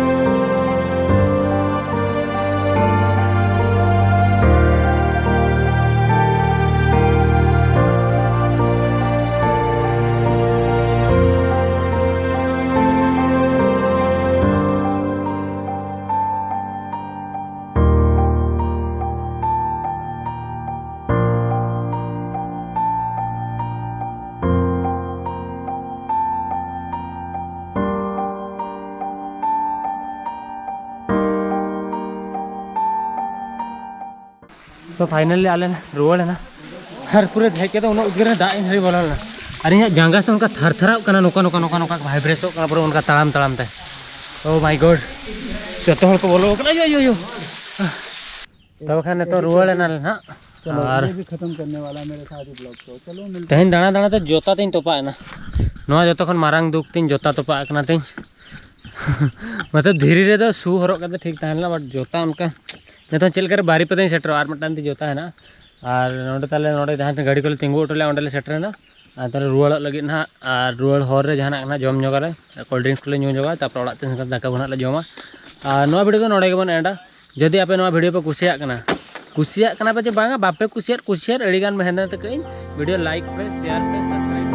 So finally ᱟᱞᱮ ᱞᱮ ᱨᱩᱣᱟᱹᱲ ᱮᱱᱟ᱾ ᱟᱨ ᱯᱩᱨᱟᱹ ᱦᱮᱡ ᱠᱟᱛᱮ ᱩᱱᱟᱹᱜ ᱩᱫᱽᱜᱟᱹᱨ ᱨᱮ ᱫᱟᱜ ᱤᱧ ᱦᱤᱨᱤ ᱵᱚᱞᱚ ᱞᱮᱱᱟ᱾ ᱟᱨ ᱤᱧᱟᱹᱜ ᱡᱟᱸᱜᱟ ᱥᱮ ᱚᱱᱠᱟ ᱛᱷᱟᱨ ᱛᱷᱟᱨᱟᱜ ᱠᱟᱱᱟ, ᱱᱚᱝᱠᱟ ᱱᱚᱝᱠᱟ ᱱᱚᱝᱠᱟ ᱱᱚᱝᱠᱟ vibrate ᱚᱜ ᱠᱟᱱᱟ ᱯᱩᱨᱟᱹ, ᱚᱱᱠᱟ ᱛᱟᱲᱟᱢ ᱛᱟᱲᱟᱢ ᱛᱮ᱾ Oh my God, ᱡᱚᱛᱚ ᱦᱚᱲ ᱠᱚ ᱵᱚᱞᱚ ᱟᱠᱟᱱᱟ᱾ ᱟᱭᱳ ᱟᱭᱳ ᱟᱭᱳ᱾ ᱛᱚᱵᱮ ᱠᱷᱟᱱ ᱱᱤᱛᱚᱜ ᱨᱩᱣᱟᱹᱲ ᱮᱱᱟᱞᱮ ᱱᱟᱦᱟᱜ᱾ ᱪᱚᱞᱚ, ᱟᱨ ᱤᱭᱟᱹ ᱵᱷᱤ ᱠᱷᱟᱛᱟᱢ ᱠᱟᱨᱱᱮ ᱣᱟᱞᱟ ᱦᱟᱭ ᱢᱮᱨᱮ ᱥᱟᱛᱷ ᱦᱤ ᱵᱞᱚᱜ ᱠᱚ᱾ ᱪᱚᱞᱚ ᱢᱤᱞᱛᱮ ᱛᱮᱦᱮᱧ ᱫᱟᱬᱟ ᱫᱟᱬᱟ ᱛᱮ ᱡᱚᱛᱟ ᱛᱤᱧ ᱛᱚᱯᱟᱜ ᱮᱱᱟ᱾ ᱱᱚᱣᱟ ᱡᱚᱛᱚ ᱠᱷᱚᱱ ᱢᱟᱨᱟᱝ ᱫᱩᱠ ᱛᱤᱧ, ᱡᱚᱛᱟ ᱛᱚᱯᱟᱜ ᱟᱠᱟᱱᱟ ᱛᱤᱧ᱾ ᱢᱚᱛᱞᱚᱵ ᱫᱷᱤᱨᱤ ᱨᱮᱫᱚ ᱥᱩ ᱦᱚᱨᱚᱜ ᱠᱟᱛᱮ ᱴᱷᱤᱠ ᱛᱟᱦᱮᱸ ᱞᱮᱱᱟ, but ᱡᱚᱛᱟ ᱚᱱᱠᱟ ᱱᱤᱛᱚᱝ ᱪᱮᱫ ᱞᱮᱠᱟᱨᱮ ᱵᱟᱨᱤᱯᱟᱫᱟᱧ ᱥᱮᱴᱮᱨᱚᱜᱼᱟ, ᱟᱨ ᱢᱤᱫᱴᱟᱝ ᱛᱤᱧ ᱡᱚᱛᱟ ᱦᱮᱱᱟᱜᱼᱟ᱾ ᱟᱨ ᱱᱚᱰᱮ ᱛᱟᱦᱞᱮ ᱱᱚᱰᱮ ᱡᱟᱦᱟᱸ ᱴᱷᱮᱱ ᱜᱟᱹᱰᱤ ᱠᱚᱞᱮ ᱛᱤᱸᱜᱩ ᱦᱚᱴᱚ ᱞᱮᱫᱼᱟ, ᱚᱸᱰᱮ ᱞᱮ ᱥᱮᱴᱮᱨᱮᱱᱟ᱾ ᱟᱨ ᱛᱟᱦᱞᱮ ᱨᱩᱣᱟᱹᱲᱚᱜ ᱞᱟᱹᱜᱤᱫ ᱱᱟᱦᱟᱜ, ᱟᱨ ᱨᱩᱣᱟᱹᱲ ᱦᱚᱨ ᱨᱮ ᱡᱟᱦᱟᱱᱟᱜ ᱱᱟᱦᱟᱜ ᱡᱚᱢ ᱧᱚᱜᱟᱞᱮ, cold drinks ᱠᱚᱞᱮ ᱧᱩ ᱧᱚᱜᱟ, ᱛᱟᱨᱯᱚᱨ ᱚᱲᱟᱜ ᱛᱮ ᱥᱮᱱ ᱠᱟᱛᱮ ᱫᱟᱠᱟ ᱠᱚ ᱱᱟᱦᱟᱜ ᱞᱮ ᱡᱚᱢᱟ᱾ ᱟᱨ ᱱᱚᱣᱟ video ᱫᱚ ᱱᱚᱰᱮ ᱜᱮᱵᱚᱱ ᱮᱱᱰᱟ᱾ ᱡᱩᱫᱤ ᱟᱯᱮ ᱱᱚᱣᱟ video ᱯᱮ ᱠᱩᱥᱤᱭᱟᱜ ᱠᱟᱱᱟ, ᱠᱩᱥᱤᱭᱟᱜ ᱠᱟᱱᱟ ᱯᱮ ᱪᱮ ᱵᱟᱝᱟ, ᱵᱟᱯᱮ ᱠᱩᱥᱤᱭᱟᱜ, ᱠᱩᱥᱤᱭᱟᱜ ᱟᱹᱰᱤ ᱜᱟᱱ ᱢᱮᱦᱱᱚᱛ ᱠᱟᱜ ᱟᱹᱧ, video like ᱯᱮ, share ᱯᱮ, subscribe ᱯᱮ᱾